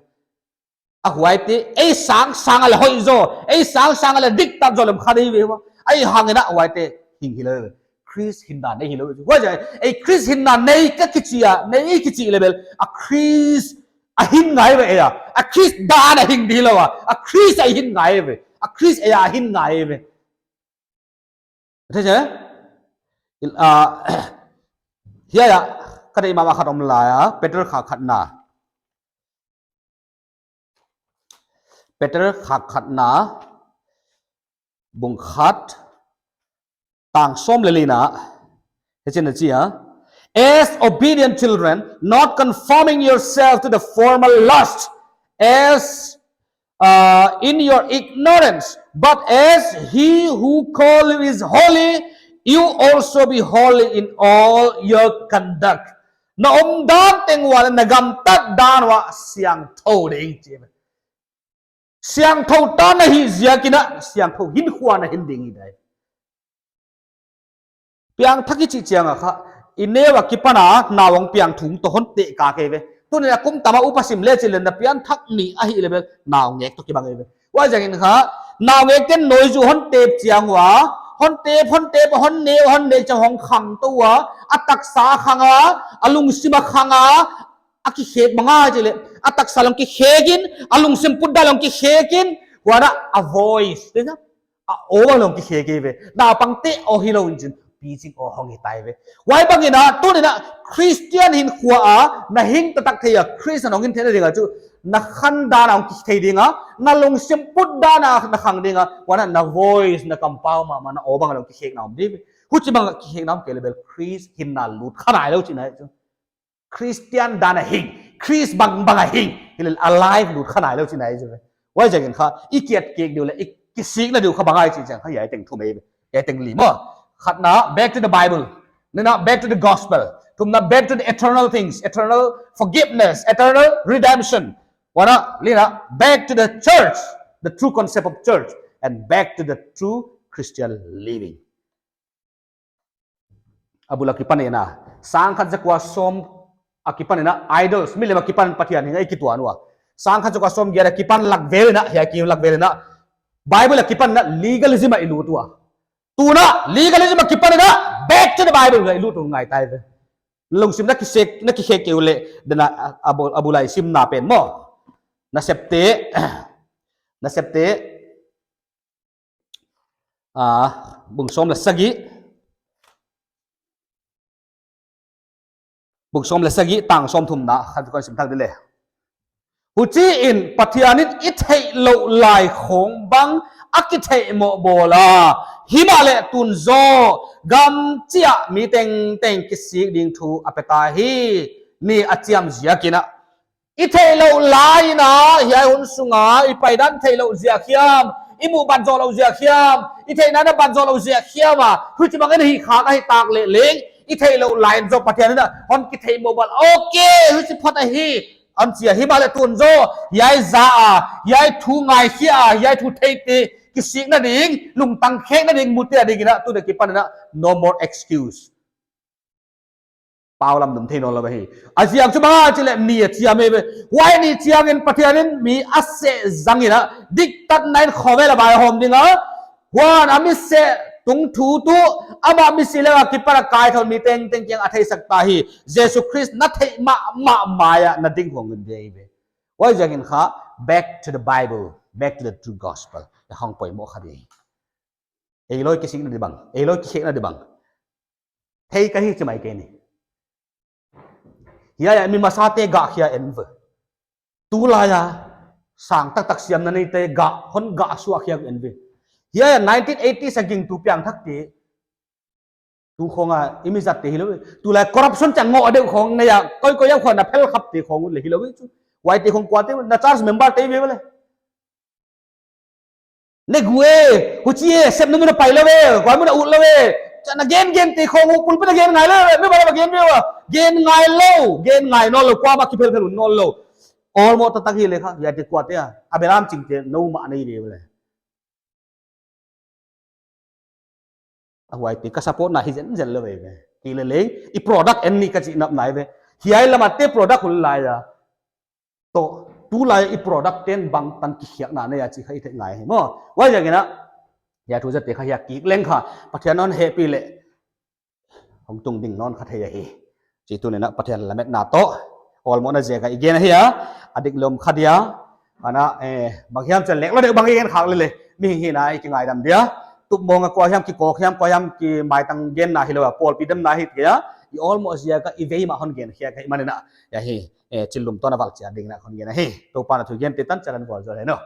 A huaite, ei sangsang a leh hoih zaw, ei sangsang a leh diktat zaw lem kha di ve ua. Ahihhangin a huaite, hing hilou ve. Khrist hinna nei hilou ve. Huaiziak, ei Khrist hinna nei ka kichi a, nei kichi leh bel, a Khrist a hin ngai ve ei a. A Khrist dan a hing di lou a. A Khrist a hin ngai ve. A Khrist ei a hin ngai ve. Thei che? Il, ah, hiai a, ka deih mahmah khat om lai a, Peter kha khatna. Peter kha khatna, bung khat, Tang sawm leh lina. Hichi'n a chi a. As obedient children, not conforming yourself to the former lust, as uh, in your ignorance, but as he who called you is holy, you also be holy in all your conduct. Na omdan teng uah leh na gamtat dan uah siangthou ding chi. Siangthou tan na hih ziakin a, siangthou hinkhua na hi ding hi dai. Piangthak i chih chiang a kha, i neu a kipan a nau hong piangthak toh hon teh kha kei ve. Tuni'n a kum tam a upa sim leh chi leh na piangthak ni ahih leh bel nau ngek toh kibang ve. Huaiziakin kha, nau ngek ten noizu hon tep chiang ua, hon tep, hon tep, hon neu, hon neu chiang hong khang tou a, a taksa khang a, a lungsim a khang a, a kikhek bang a chi leh, a taksa long kikhek in, a lungsim putdan long kikhek in, huan a voice, te na, a aw bang long kikhek ve. Naupangte aw hilou in chin, pi ching aw hong hi tai ve. Huai bangin a, tuni'n a, Christian hinkhua a, na hing taktak thei a, Christian hong hi theihna ding a chu, na khandan a hong kithei ding a, na lungsim putdan a na khang ding a, huan a na voice, na kampau mahmah, na aw bang long kikhek na om ding ve. Huchibang kikhek na om kei leh bel, Christ hinna lut kha nailou chihna chu. Christian dan a hing, Christ bangbang a hing, hileh a life lut kha nailou chihna chu. Huaiziakin kha, i kiat kik diu leh, i kisikna diu kha bang ahia chih chiang kha, hiai teng thum ei, hiai teng li maw. Khatna, back to the Bible. Nihna, back to the gospel. Thumna, back to the eternal things, eternal forgiveness, eternal redemption. Huan a, lina, back to the church, the true concept of church, and back to the true Christian living. A bul a kipan in a, sangkhat zakua sawm a kipan in a, idols, milem a kipan Pathian hing a i kituan ua. Sangkhat zakua sawmgiat a kipan lak vel in a, hiai kim lak vel in a, Bible a kipan in a, legalism a i lut ua. Tuin a, legalism a kipan in a, back to the Bible a i lut uh ngai tai ve. Lungsim na kisek, na kikhek kei uleh, dan a, a bul, a bul a i simna pen maw. Nasepte, Nasepte, Ah, bung sawm leh sagih. Bung sawm leh sagih, tang sawmthumna, khat kon sim thak di leh. Huchiin, Pathianin i theihlouh lai khong bang a kitheihmoh bawl a. Himahleh tun zaw, gam chih a mi tengteng kisik ding thu a pe ta hi. Ni a chiam ziakin a. I theihlouh lai in a, hiai hun sunga, i paidan theihlouh ziak hiam, i muh bat zoh louh ziak hiam, i theihna na bat zoh louh ziak hiam a, huchibang in hih khak ahih tak leh leng, i theihlouh lai in zaw Pathianin a, hon kitheihmoh bawl, okay, huchi phot ahi, hon chi a himahleh tun zaw, hiai za a, hiai thu ngaikhia a, hiai thu theite, kisikna ding, lungtang khekna ding, mute a dingin a, tun a kipan in a, no more excuse. Pau lam dum thei nawnlou hi. A ziak chu bang a chih leh ni a chiam ei ve. Huai ni chiangin Pathianin mi a seh zangin a, diktatna in khovel a vaihawm ding a. Huan a mi seh tung thu tuh, amah misi leng a kipan a kaithou mi tengteng kiang a theisak ta hi. Jesu Khrist na theih mahmah mai a na ding khong in dei ve. Huaiziakin kha, back to the Bible, back to the true gospel. Hong poimoh kha di. Ei loi kisikna di bang, ei loi kikhekna di bang. Thei ka hi chi mai kei ni. Hiai a mi masate gah khia en ve. Tulai a sang taktak siamna neite gah, hon gah suak khia en ve. Hiai a nineteen eighties a gingtu piangthakte. Tu khong a, i mi zatte hilou. Tulai corruption chang ngoh deuh khong nei a, koi koi a khong na phel khapte khong leh hilou chu. Huaite khong kuate, na church member te ve leh. Ne gu e, huchi e, sepna mun a pai lou e, kuai mun a ut lou e. Cha na gen gente khong uh pulpit a gen ngai lou e, mi ba ba gen ve ua. Gen ngai lou, gen ngai nawnlou, kuamah kiphelphel un nawnlou. Awlmoh taktak hi leh kha, hiaite kuate a. A belam chingte, nou mah nei ve leh. A huaite ka support na hi zenzen lou ve ve. Hileleng, i product en ni ka chih nop nai ve. Hiai lam a te product hun lai a. Toh, tulai i product ten bangtan kikhiakna nei a chih kha i theih ngai hi maw. Huaiziakin a, hiai thu zate kha hiai kik leng kha. Pathian hon hehpih leh. Hong tung ding nawn kha thei ahi. Chih tuni'n a Pathian lametna toh. Awlmohna ziak a i gen ahi a. A diklou kha dia. Ana, eh, bang hiam chan leh lou deuh bang i gen khak leh leh. Mihing hihna i kingaidam dia. Tup mawng a kua hiam kikawk hiam kua hiam kimaitang genna hilou a. Pawlpi damna hi kei a. I awlmoh ziak a i vei mah hon gen khia kei manin a. Hiai hi. Eh, chillum tawna val chia dingin a hon gen ahi. Toupa'n a thu gente tan chakan vualzawl hen aw.